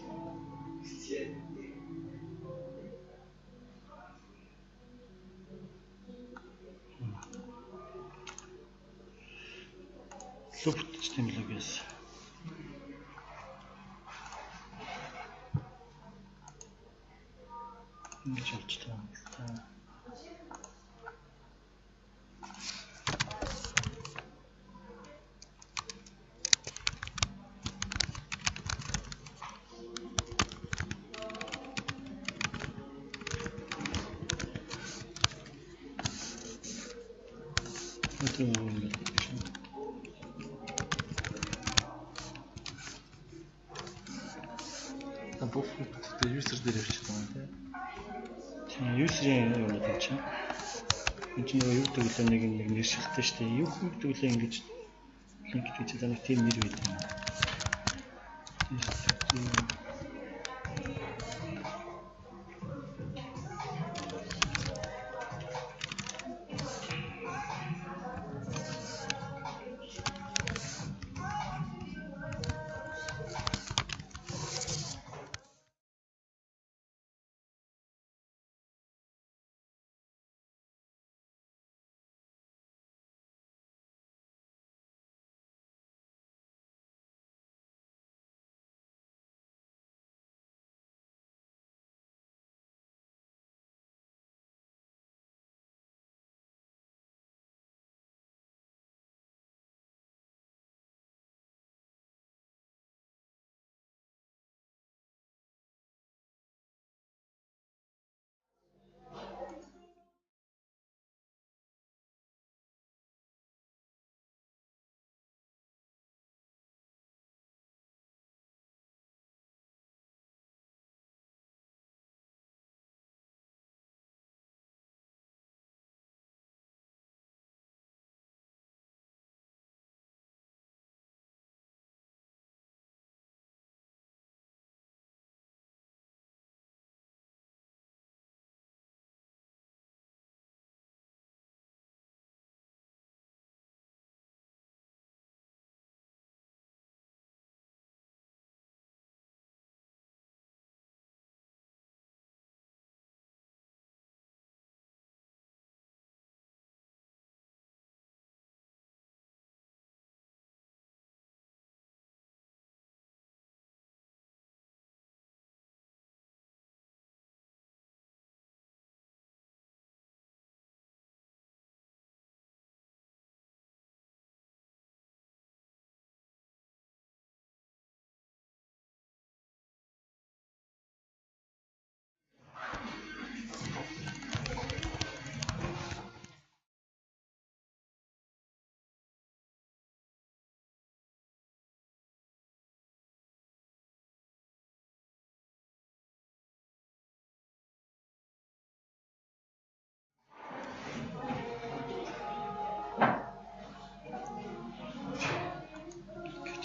Лүп бүтчихсэн юм лээ гэс. Ингэж болчихлоо юм л та. Тэр юм байна. Та бүх бүтээ user дээр явчихсан юм тий. Тийм, user-ийн юм байна чинь. Энд чинь нөгөө юу гэдэг вэ, нэг нэршилтэй шүү дээ. Юу гэдэг вэ, ингэж линк гэж за нэг тийм нэр байдаг юм. Тийм.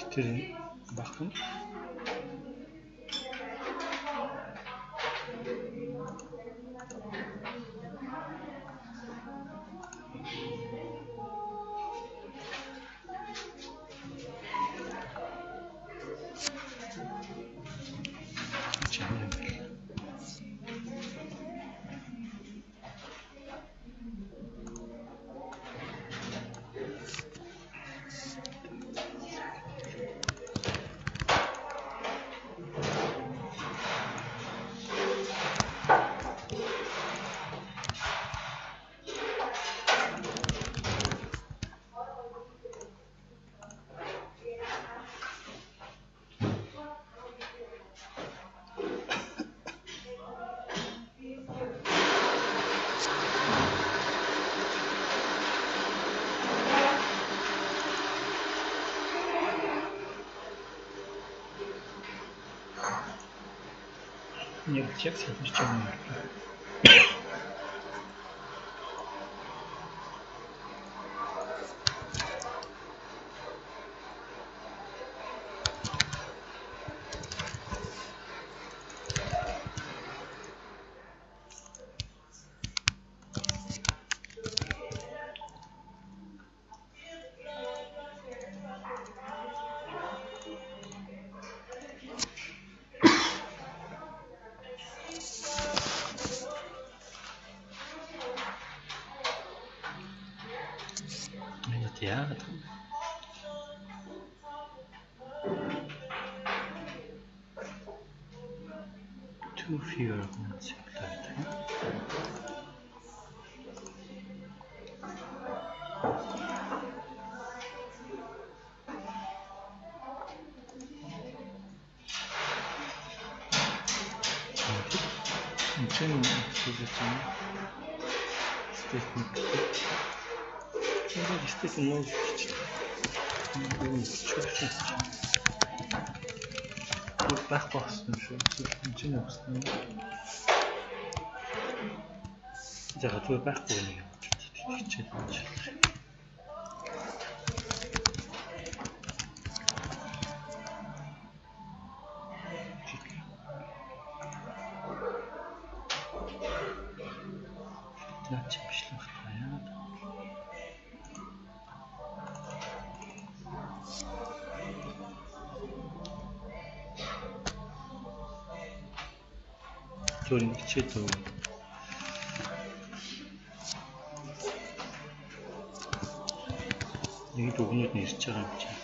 Тэр бахан. Яг сайжирч байгаа юм байна. Яагаад юм бэ? Too few arguments гэдэг. Энд чинь хэлж байгаа. Statement. Тэгээд statement нөө хийчихлээ. Энэ чүрсэн. Бүр байхгүй болсон юм шүү. Энд чинь явсан юм. За зүгээр байхгүй нэг юм хичээл хичээл. Наач биш л байна яагаад. Зүгээр ингэ хичээл үү. Нэг л үгнүүд нь ирж байгаа юм чинь.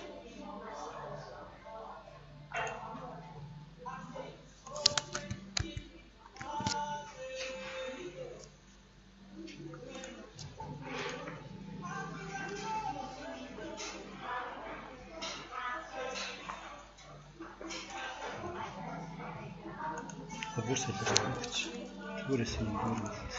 Бүр солиорсон гэж. Зүгээрээс юм бүр болсон.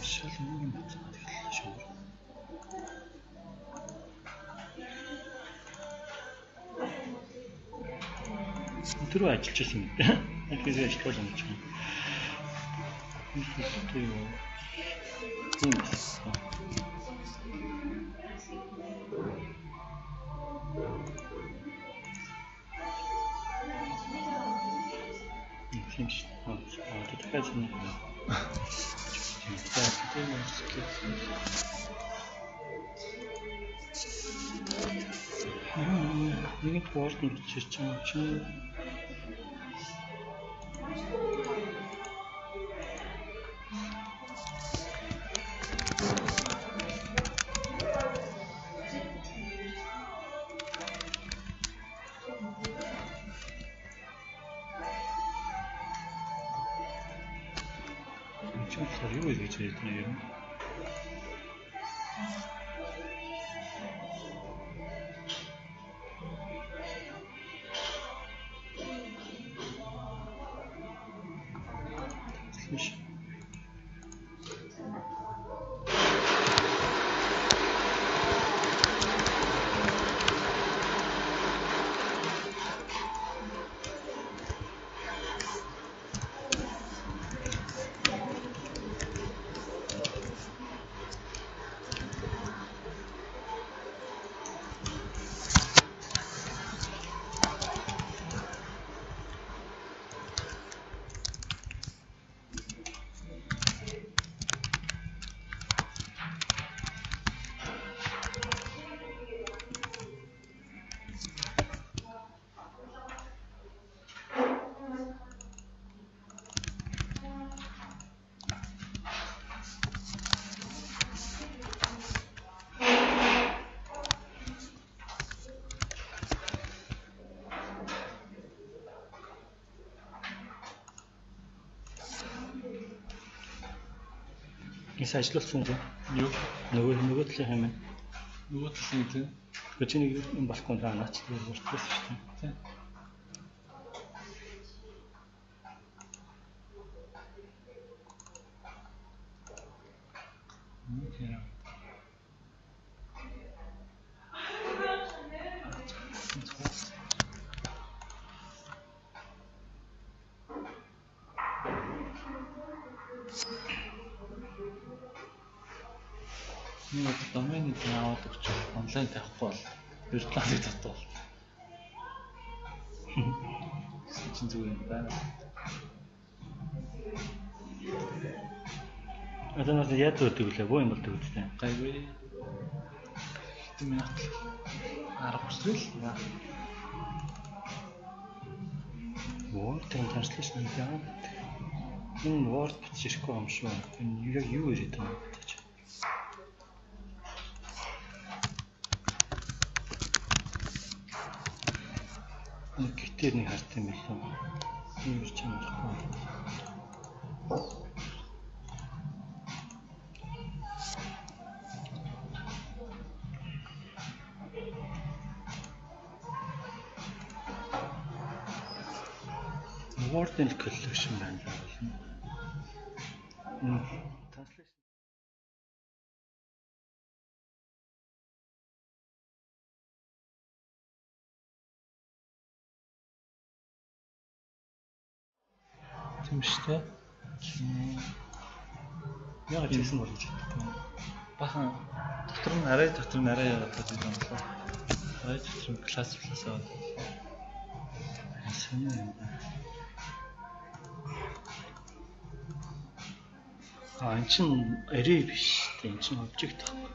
Шал нэг юм бацаад эхэллээ шүү. Түрүү ажиллаж байсан юм. Яг би ажиллаж юм чинь. Тийм юу. Тийм байсан. Тийм шүү. Аа дахиад нэг юм. За тийм үү. Нэг board нь бичиж байгаа юм чинь. Чи болохоор юу гэж хэлдэг юм? Биш. Эс ажилласан юм. Юу? Нөгөө талын юм. Нөгөө талын гэдэг. Тэгэхээр чи нэг юм болохгүй даа наач л уртсан шүү дээ. Тийм. Нэг юм. аваад өгч онлайн тавихгүй бол виртуалыг татдаг бол. Гэсэн чинь зүгээр юм байна. Одоо надад яаж өгдөг вүлээ? Бөө юм болдог үстэй. Гайгүй. Хэдэн минут л 10 хүртэл. Word-ын translation яа. Энэ Word бичиж ирэхгүй юм шүү. Энэ яг юу ирээд байгаа юм бэ? Нэг гитэр нэг харт юм билүү. Ийм ч юм болохгүй. Word-ын collection байна л байна. Translation тийм шүү дээ. Яг жисэн болж чадахгүй. Бахан дотор нь арай дотор нь арай яваад байгаа юм байна. Арай дотор нь класс плюс аваад. Сонин юм байна. А эн чинь array биш үү? Эн чинь object байхгүй.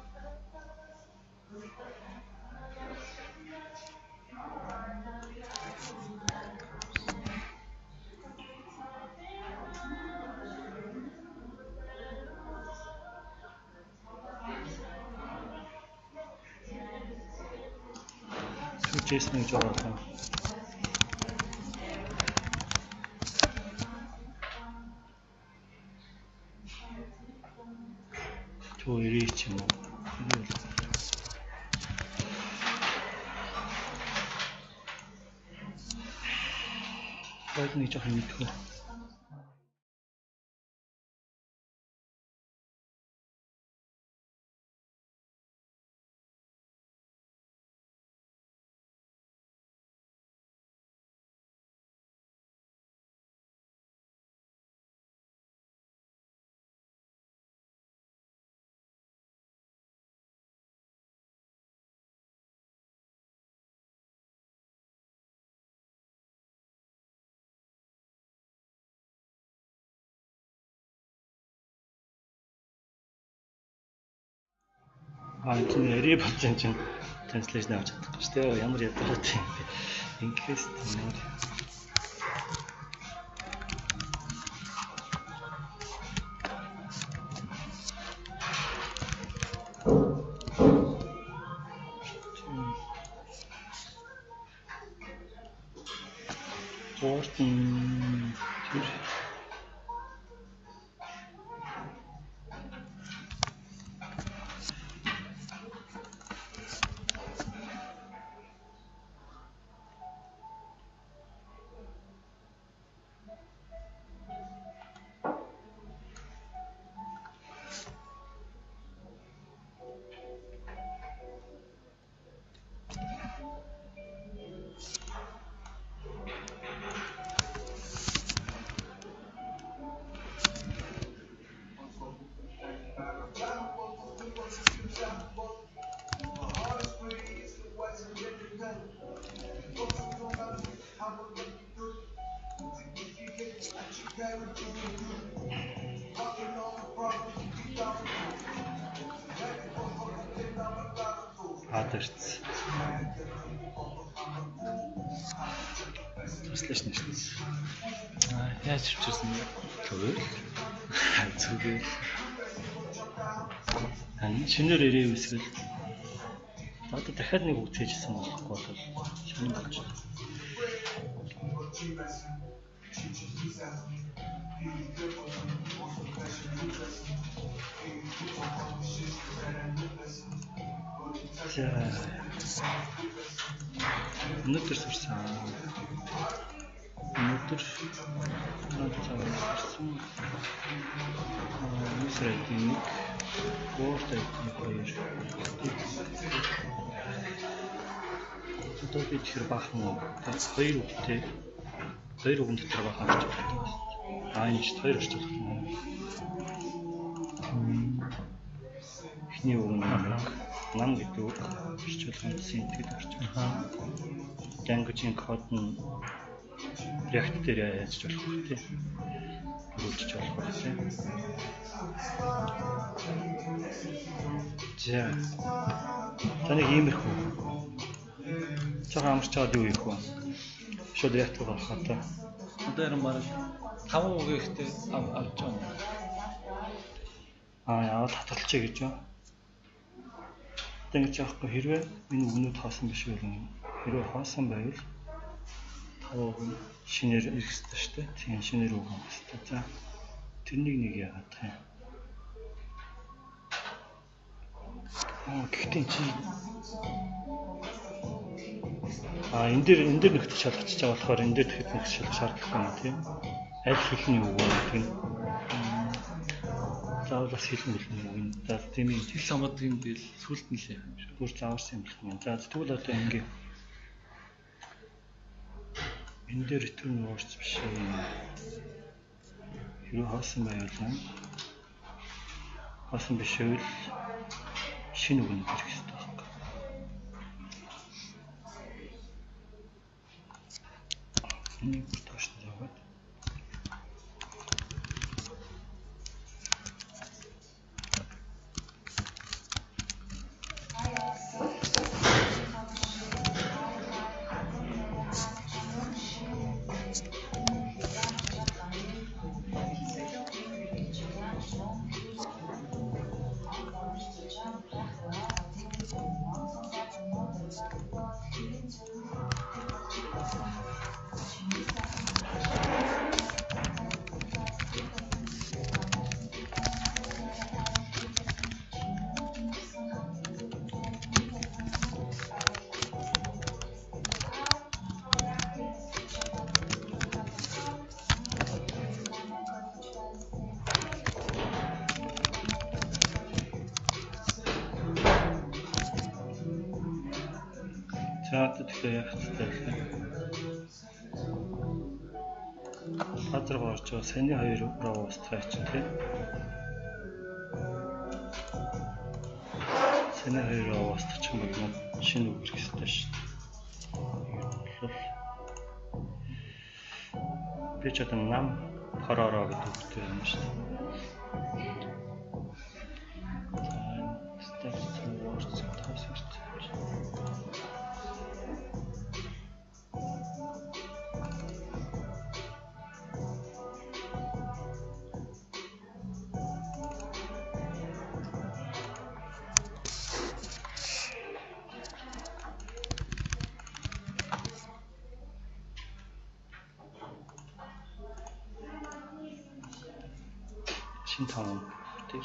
JSON гэж байгаа. To array ч юм уу. Python гэж яах юм бэ? А энэ чинь array болсон чинь translation авч чадахгүй шүү дээ. Ямар ядаргаатай юм бэ? Ингэхээс ямар Word нь тэр Others. Translation ирсэн. Яаж хөвчөрсөн бэ? Зүгээр л. Зүгээр л. Энэ шинээр ирээ үсгэл. Одоо дахиад нэг үг цээжсэн болохгүй бол шинэ болж байна. За. Өнөөдөр сурсан. Өнөөдөр цагаар сурсан. User ID 1, Word ID 2. Одоо би тэгэхээр баахан үг. Хоёр үгтэй. Хоёр үгэн дотор баахан орчих болох. Аа энэ ч хоёр орчих болох. Эхний үг нь 1. Нам гэдэг үг орчуулгын synth гэдэг орчуулга. Language-ийн код нь React дээр яаж болох вэ тий? Хөрвүүлж болох байх тий. За. За нэг иймэрхүү. Цаага амарч чаад юу хийх вэ? Шууд React руу гарах одоо. Одоо яран бараг 5 үг ихтэй авч байгаа юм. Аа явал хатгалчээ гэж юу? Одоо ингэж яахгүй хэрвээ энэ үгнүүд хоосон биш байл юм. Хэрвээ хоосон байвал 5 үг нь шинээр ирэх ёстой шүү дээ. Тийм шинээр үг авах ёстой. За тэрнийг нэг яагаад юм. Аа гэхдээ чи энэ дээр нөхцөл шалгачиж байгаа болохоор энэ дээр тэгэхэд нөхцөл шалгах шаардлагатай юм тийм. Аль хэлний үг вэ гэдэг нь заавал бас хэлэн хэлний үг нь. За тийм юм. Хэл самбадгийн юм дээл сүлд нь л яах юм шүү. Бүр зааварсан юм болох юм. За тэгвэл одоо ингээ энэ дээр return words биш ээ. Хэрвээ хоосон байвал юм. Хоосон биш байвал шинэ үг нь ирэх ёстой байхгүй. Энийг бүр доош нь яваад. За одоо тэгэхээр яах ёстой вэ? Газар орж байгаа саяны хоёр руу устгах чинь тийм. Саяны хоёр руу устгах юм бол шинэ үг ирэх ёстой шүү дээ. Ер нь бол би ч одоо нам хоророо гэдэг үгтэй юм шүү дээ. За энэ step words тасарч. Шинэ тоон дээр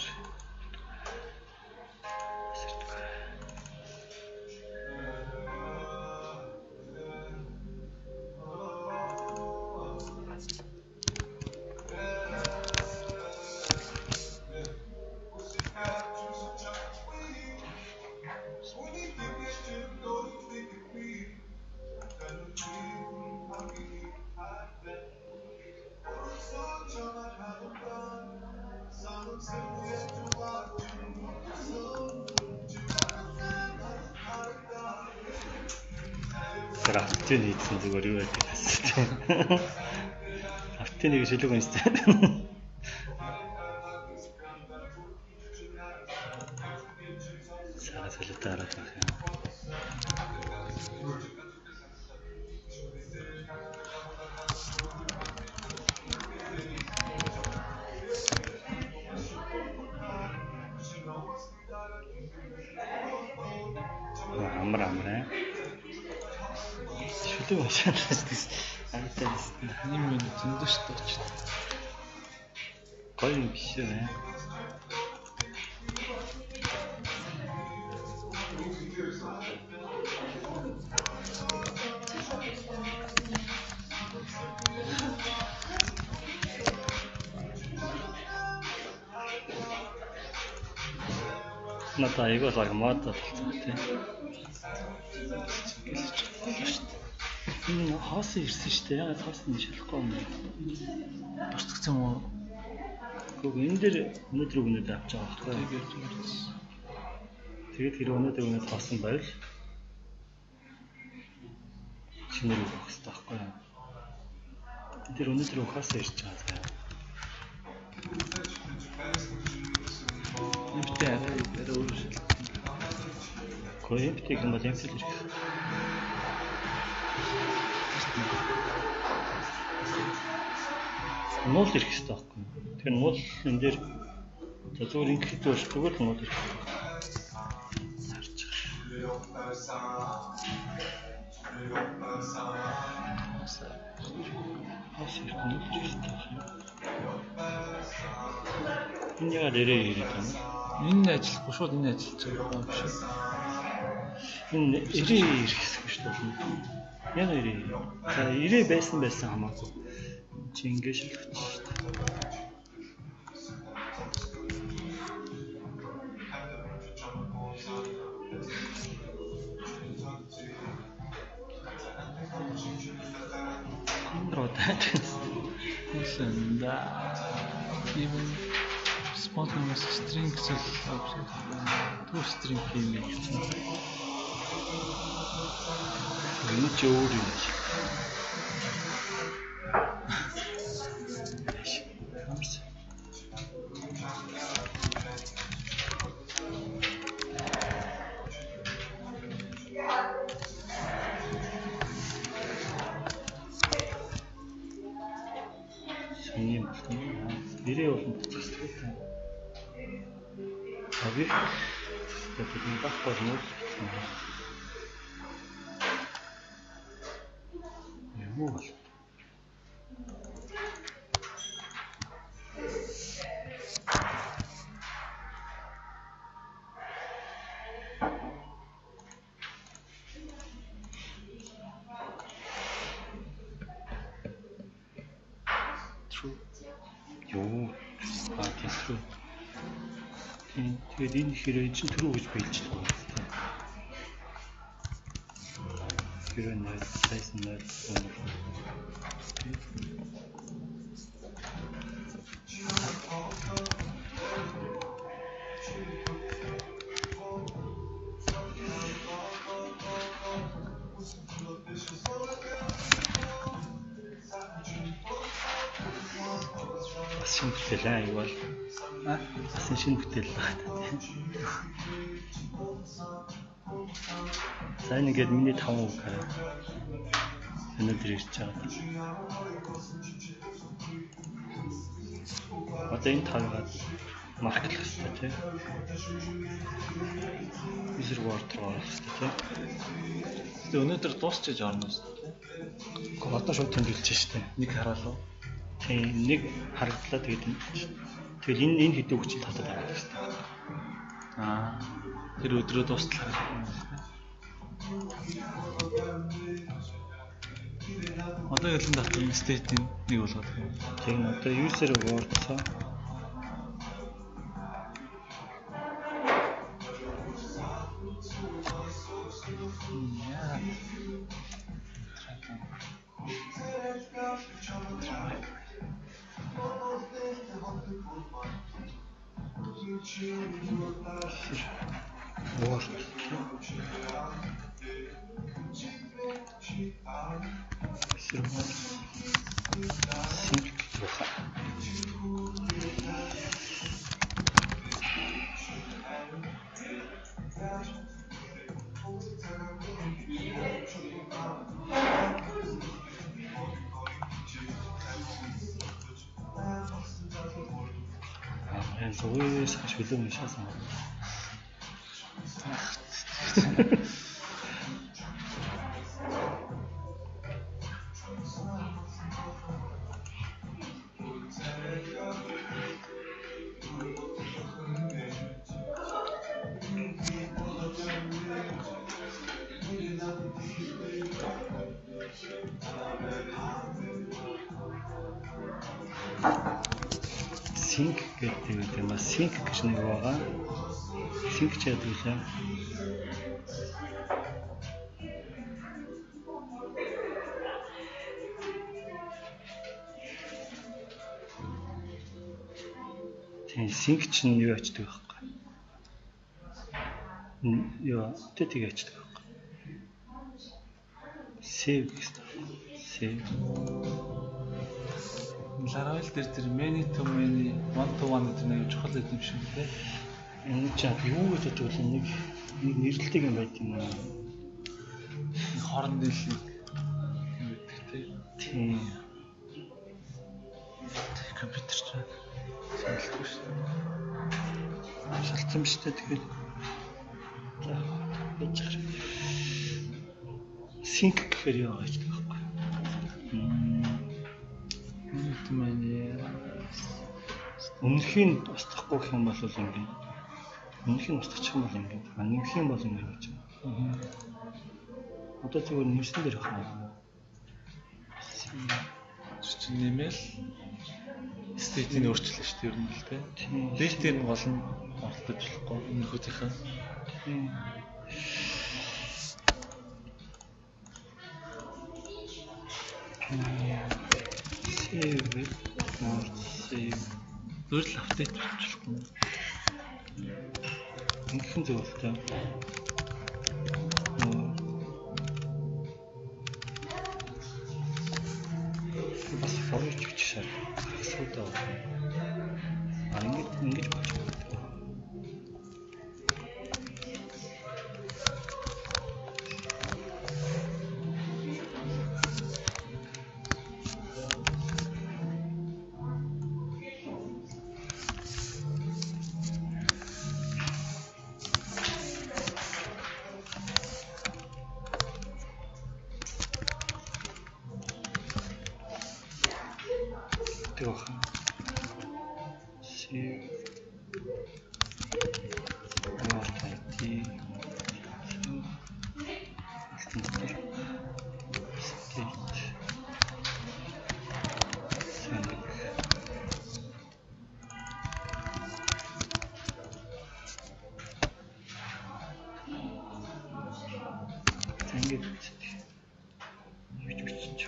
Тэр автын хийсэн зүгээр юу байдаг гэсэн. Автын нэг шилэг уншсан. Сага солиотой хараад байх юм. Амар амар аа. Шүлэг уншаад байсан. Айтай байсан. Нэг минут зөндөө шүү дээ очиж. Гоё юм биш ээ. Надад айгүй л мод болсон тийм. Энэ хоосон ирсэн шүү дээ. Яагаад хоосон нь шалахгүй юм бэ? Бурцгсан юм уу? Гэхдээ энэ дээр өнөөдөр өгнөд авч байгаа байхгүй. Тэгээд ярьж. Тэгээд хэрэг өнөөдөр өнөө тоосон байвал шинээр өгөх хэрэгтэй байхгүй юу? Тэр өнөөдөр ухаасаа ирж байгаа заа. Empty арай арай өөр шил. Гэхдээ empty гэх юм бол empty л ирэх. Null ирэх хэрэгтэй байхгүй юу? Тэгэхээр null энэ дээр за зүгээр ингэхэд өөрчлөгөө л null ирэх хэрэгтэй. Харж байгаа. Бас ирэх null ирэх хэрэгтэй байна. Энэ яагаад эрээ ирээд байна? Энэ ажиллахгүй шууд энэ ажиллаж байгаа юм биш үү? Энэ эрээ ирэх хэсэг шүү дээ. Яг эрээ. За эрээ байсан хамаагүй. Чи ингэ шилжиж шүү дээ. Хүлэн да. Even spontaneous string гэсэн two string юм гэсэн. Энэ ч өөр юм шиг. Сони юм байна. Нэрээ болон буцах хэрэгтэй. Объект гэдэг нь байхгүй нь гэсэн. Юу бол? True. Юу? А тийм true. Тийм. Тэгээд энэ хэрэг чинь true гэж биелж байгаа юм тийм. Хэрэг 0, size 0, 0. Бас шинэ бүтээл аа юу бол бас шинэ бүтээл байна тийм. За энэ ингээд миний 5 үг хараа. Өнөөдөр ирж байгаа. Одоо энэ 5-ыг марклах хэрэгтэй тийм. User word руу оруулах хэрэгтэй тийм. Тэгээ өнөөдөр дуусчиж орно шүү дээ. Гэхдээ одоо шууд тэмдэглэж штэ. Нэг хараалуу. Тийм, нэг харагдлаа тэгээд тэгэл энэ хэдэн үг чинь татаад авах хэрэгтэй. Аа. Тэр өдрөө дуустал харагдах юм байна. Одоо ялан дотор нь state-ийн нэг болгоод юм. Тийм, одоо user word-соо Яа. Word. User word. Sync гэдэг байна. Аа, зүгээр шүлэг уншаасан. Sync гэдэг юм ба sync гэж нэг байгаа. Sync ч яадаг лээ. Тийм sync чинь юу ачдаг байхгүй. Яа, тэ тийг ячдаг байхгүй. Save гэсэн. Save. Laravel дээр тэр many to many, one to one гэдэг нэг чухал байт юм шиг тий. Энэ ч юу гэж боддог вэ? Нэг нэг нэрлэлдэг юм байт юм аа. Хооронд л нэг юм байдаг тий. Тийм. Компьютер ч шалдгүй шүү дээ. Шалдсан биз дээ, тэгэхээр за байж хэрэг. Sync гэхээр юу гэж байгаа байхгүй. Many to many. Өмнөхийг устгахгүй гэх юм бол ингэ. Өмнөхийг устгачих юм бол ингэ. А нэмэх юм бол ингэ гэж. Одоо зүгээр нэмсэн дээр байна. Чи нэмэл state-ийг өөрчлөн шүү дээ ер нь л тий. Дээд дээр нь гол нь оролдож болохгүй өмнөхөдийнхээ. Тийм. Save more save. Зүгээр л update болчихлоо. Ингэхэн зөв л тээ. Бас for each бичих шаардлага. Асуудал байна. А ингэж болж байна. Тэг баха. Save. Word ID. State. Сандаг. Ингэж бичиж.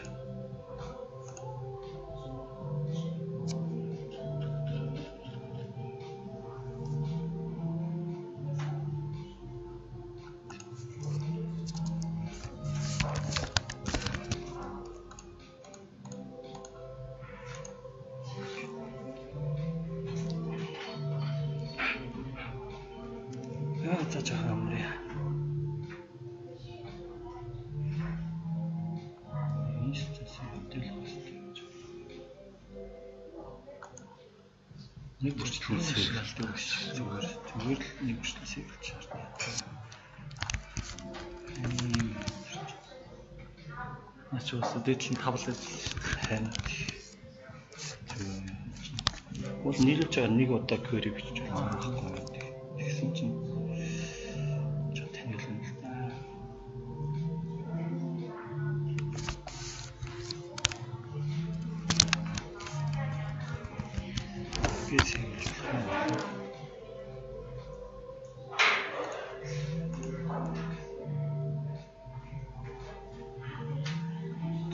За жоохон амрыг. Инстанс хөдөлгөх хэрэгтэй гэж. Нэг бүрчлэн save-лдэг биш. Зүгээр л нэг бүрчлэн save-лж шаардлагатай. Наач уус дээдл нь тавл ажиллаж шүү дээ. Харин бол нийлүүлж байгаа нэг удаа query бичиж байгаа байхгүй. Тэгсэн чинь танил юм л да. Би save-лэх.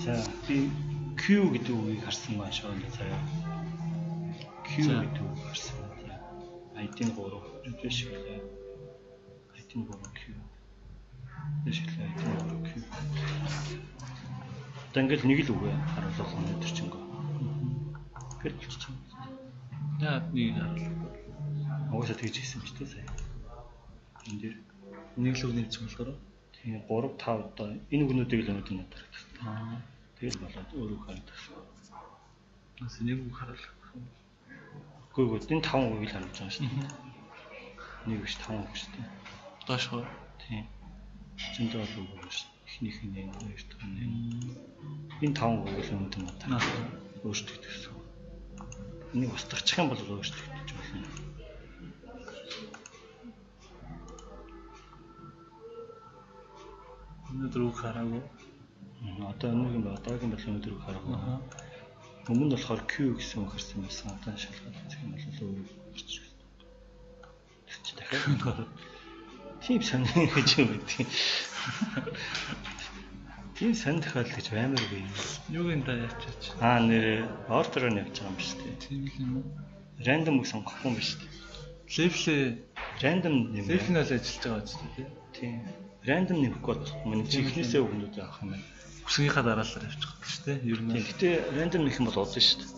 За би Q гэдэг үгийг харсан байна шүү дээ заяа. Q гэдэг үг харсан байна. ID-н 3 refresh хийлээ. ID-н 3 Q. Refresh хийлээ ID-н 3 Q. Одоо ингээл нэг л үг харуулах өнөөдөр чингөө. Гэл болчих юм. Яа нэг харуулах. Угаасаа тэгж хийсэн ч тийм сая. Энэ дээр нэг л үг нэмчих болохоор тийм 3 5 одоо энэ үгнүүдийг л өнөөдөр надад харагдсан. Аа. Тэгэл болоод өөр үг харагдсан. Бас нэг үг харуулах. Үгүй ээ, энэ 5 үгийг л харуулж байгаа шүү дээ. Нэг биш 5 үг шүү дээ. Доош хоо. Тийм. Зөндөө олон үг байна шүү. Эхнийх нь энэ, хоёр дахь нь энэ. Энэ 5 үг л өнөөдөр надад өөрчлөгдсөн. Энийг устгачих юм бол өөрчлөгдөж болно. Өнөөдөр үг хараагүй. Одоо нэг юм байна. Дараагийн бол өнөөдөр үг хараагүй. Өмнө нь болохоор Q гэсэн үг харсан байсан. Одоо шалгаад үзэх юм бол өөр үг гарч ирсэн. Тэр чи дахиад тийм сонин гэж юм байдаг. Тийм сонин тохиолдол гэж баймаргүй. Юуг энэ да яачаач. Аа нэр ордероор нь явж байгаа юм биш үү? Тийм л юм уу? Рандом үг сонгохгүй юм биш үү? Level Random нэмээ. Level нь бол ажиллаж байгаа ч тий. Тийм. Random нэмэхгүй бол миний чи эхнээсээ үгнүүд авах юм байна. Үсгийнхаа дараалал явчих гэж тий. Ер нь. Тийм. Гэтэ random нэх юм бол удаа шүү дээ.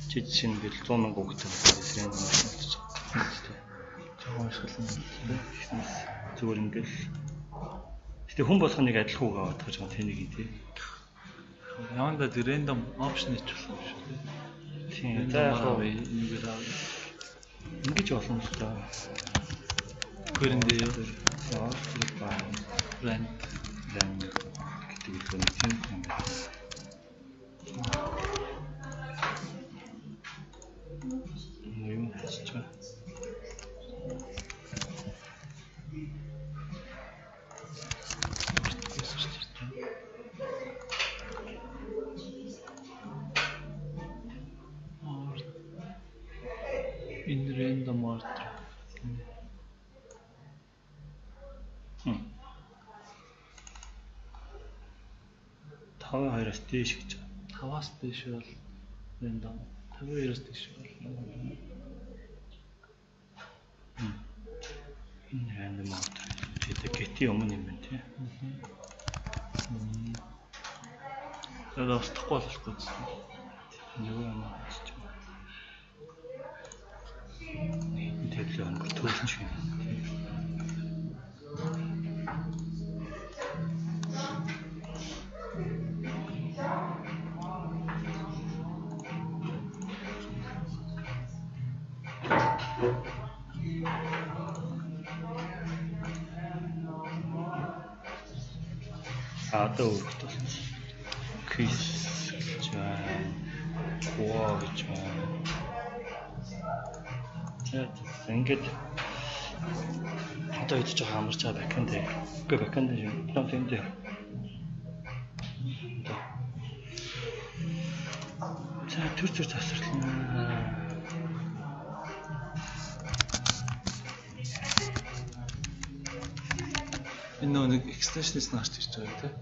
Чи жишээ нь ингээл 100 мянган үгтэй random нэх болчих. Тийм. Жоохон уншгална. Эхнээс зүгээр ингээл. Гэтэ хүн болгоно нэг адилхан үг аваад байгаа юм тэнийг тий. Явандаа тэр random option хийчих юм шүү тий. Тийм. За яг хаа энэгээр авъя. ингэж болно л доо. Query юу? Order by Rand random гэдэг илүү нэг тийм юм байна. Юу хийж байгаа? In random order. Хм. 5-2-оос дээш гэж байгаа. 5-аас дээш бол random. 52-оос дээш бол random. Энэ random order гэдэг get-ийн өмнө юм байна тий. Тэгээд устдахгүй болохгүй гэсэн. Нөгөө юм хийж байгаа. Энэ тэглээ өнгөр төлж юм. А одоо өөрөх болсон. Квиз гэж байна. Куа гэж байна. За ингээд одоо идэж байгаа амарч байгаа backend дээр. Үгүй backend дээр юм. Frontend дээр. Одоо. За төр төр завсарлаа. Энэ нөгөө нэг extension-ээс нь гарч ирж байгаа тий.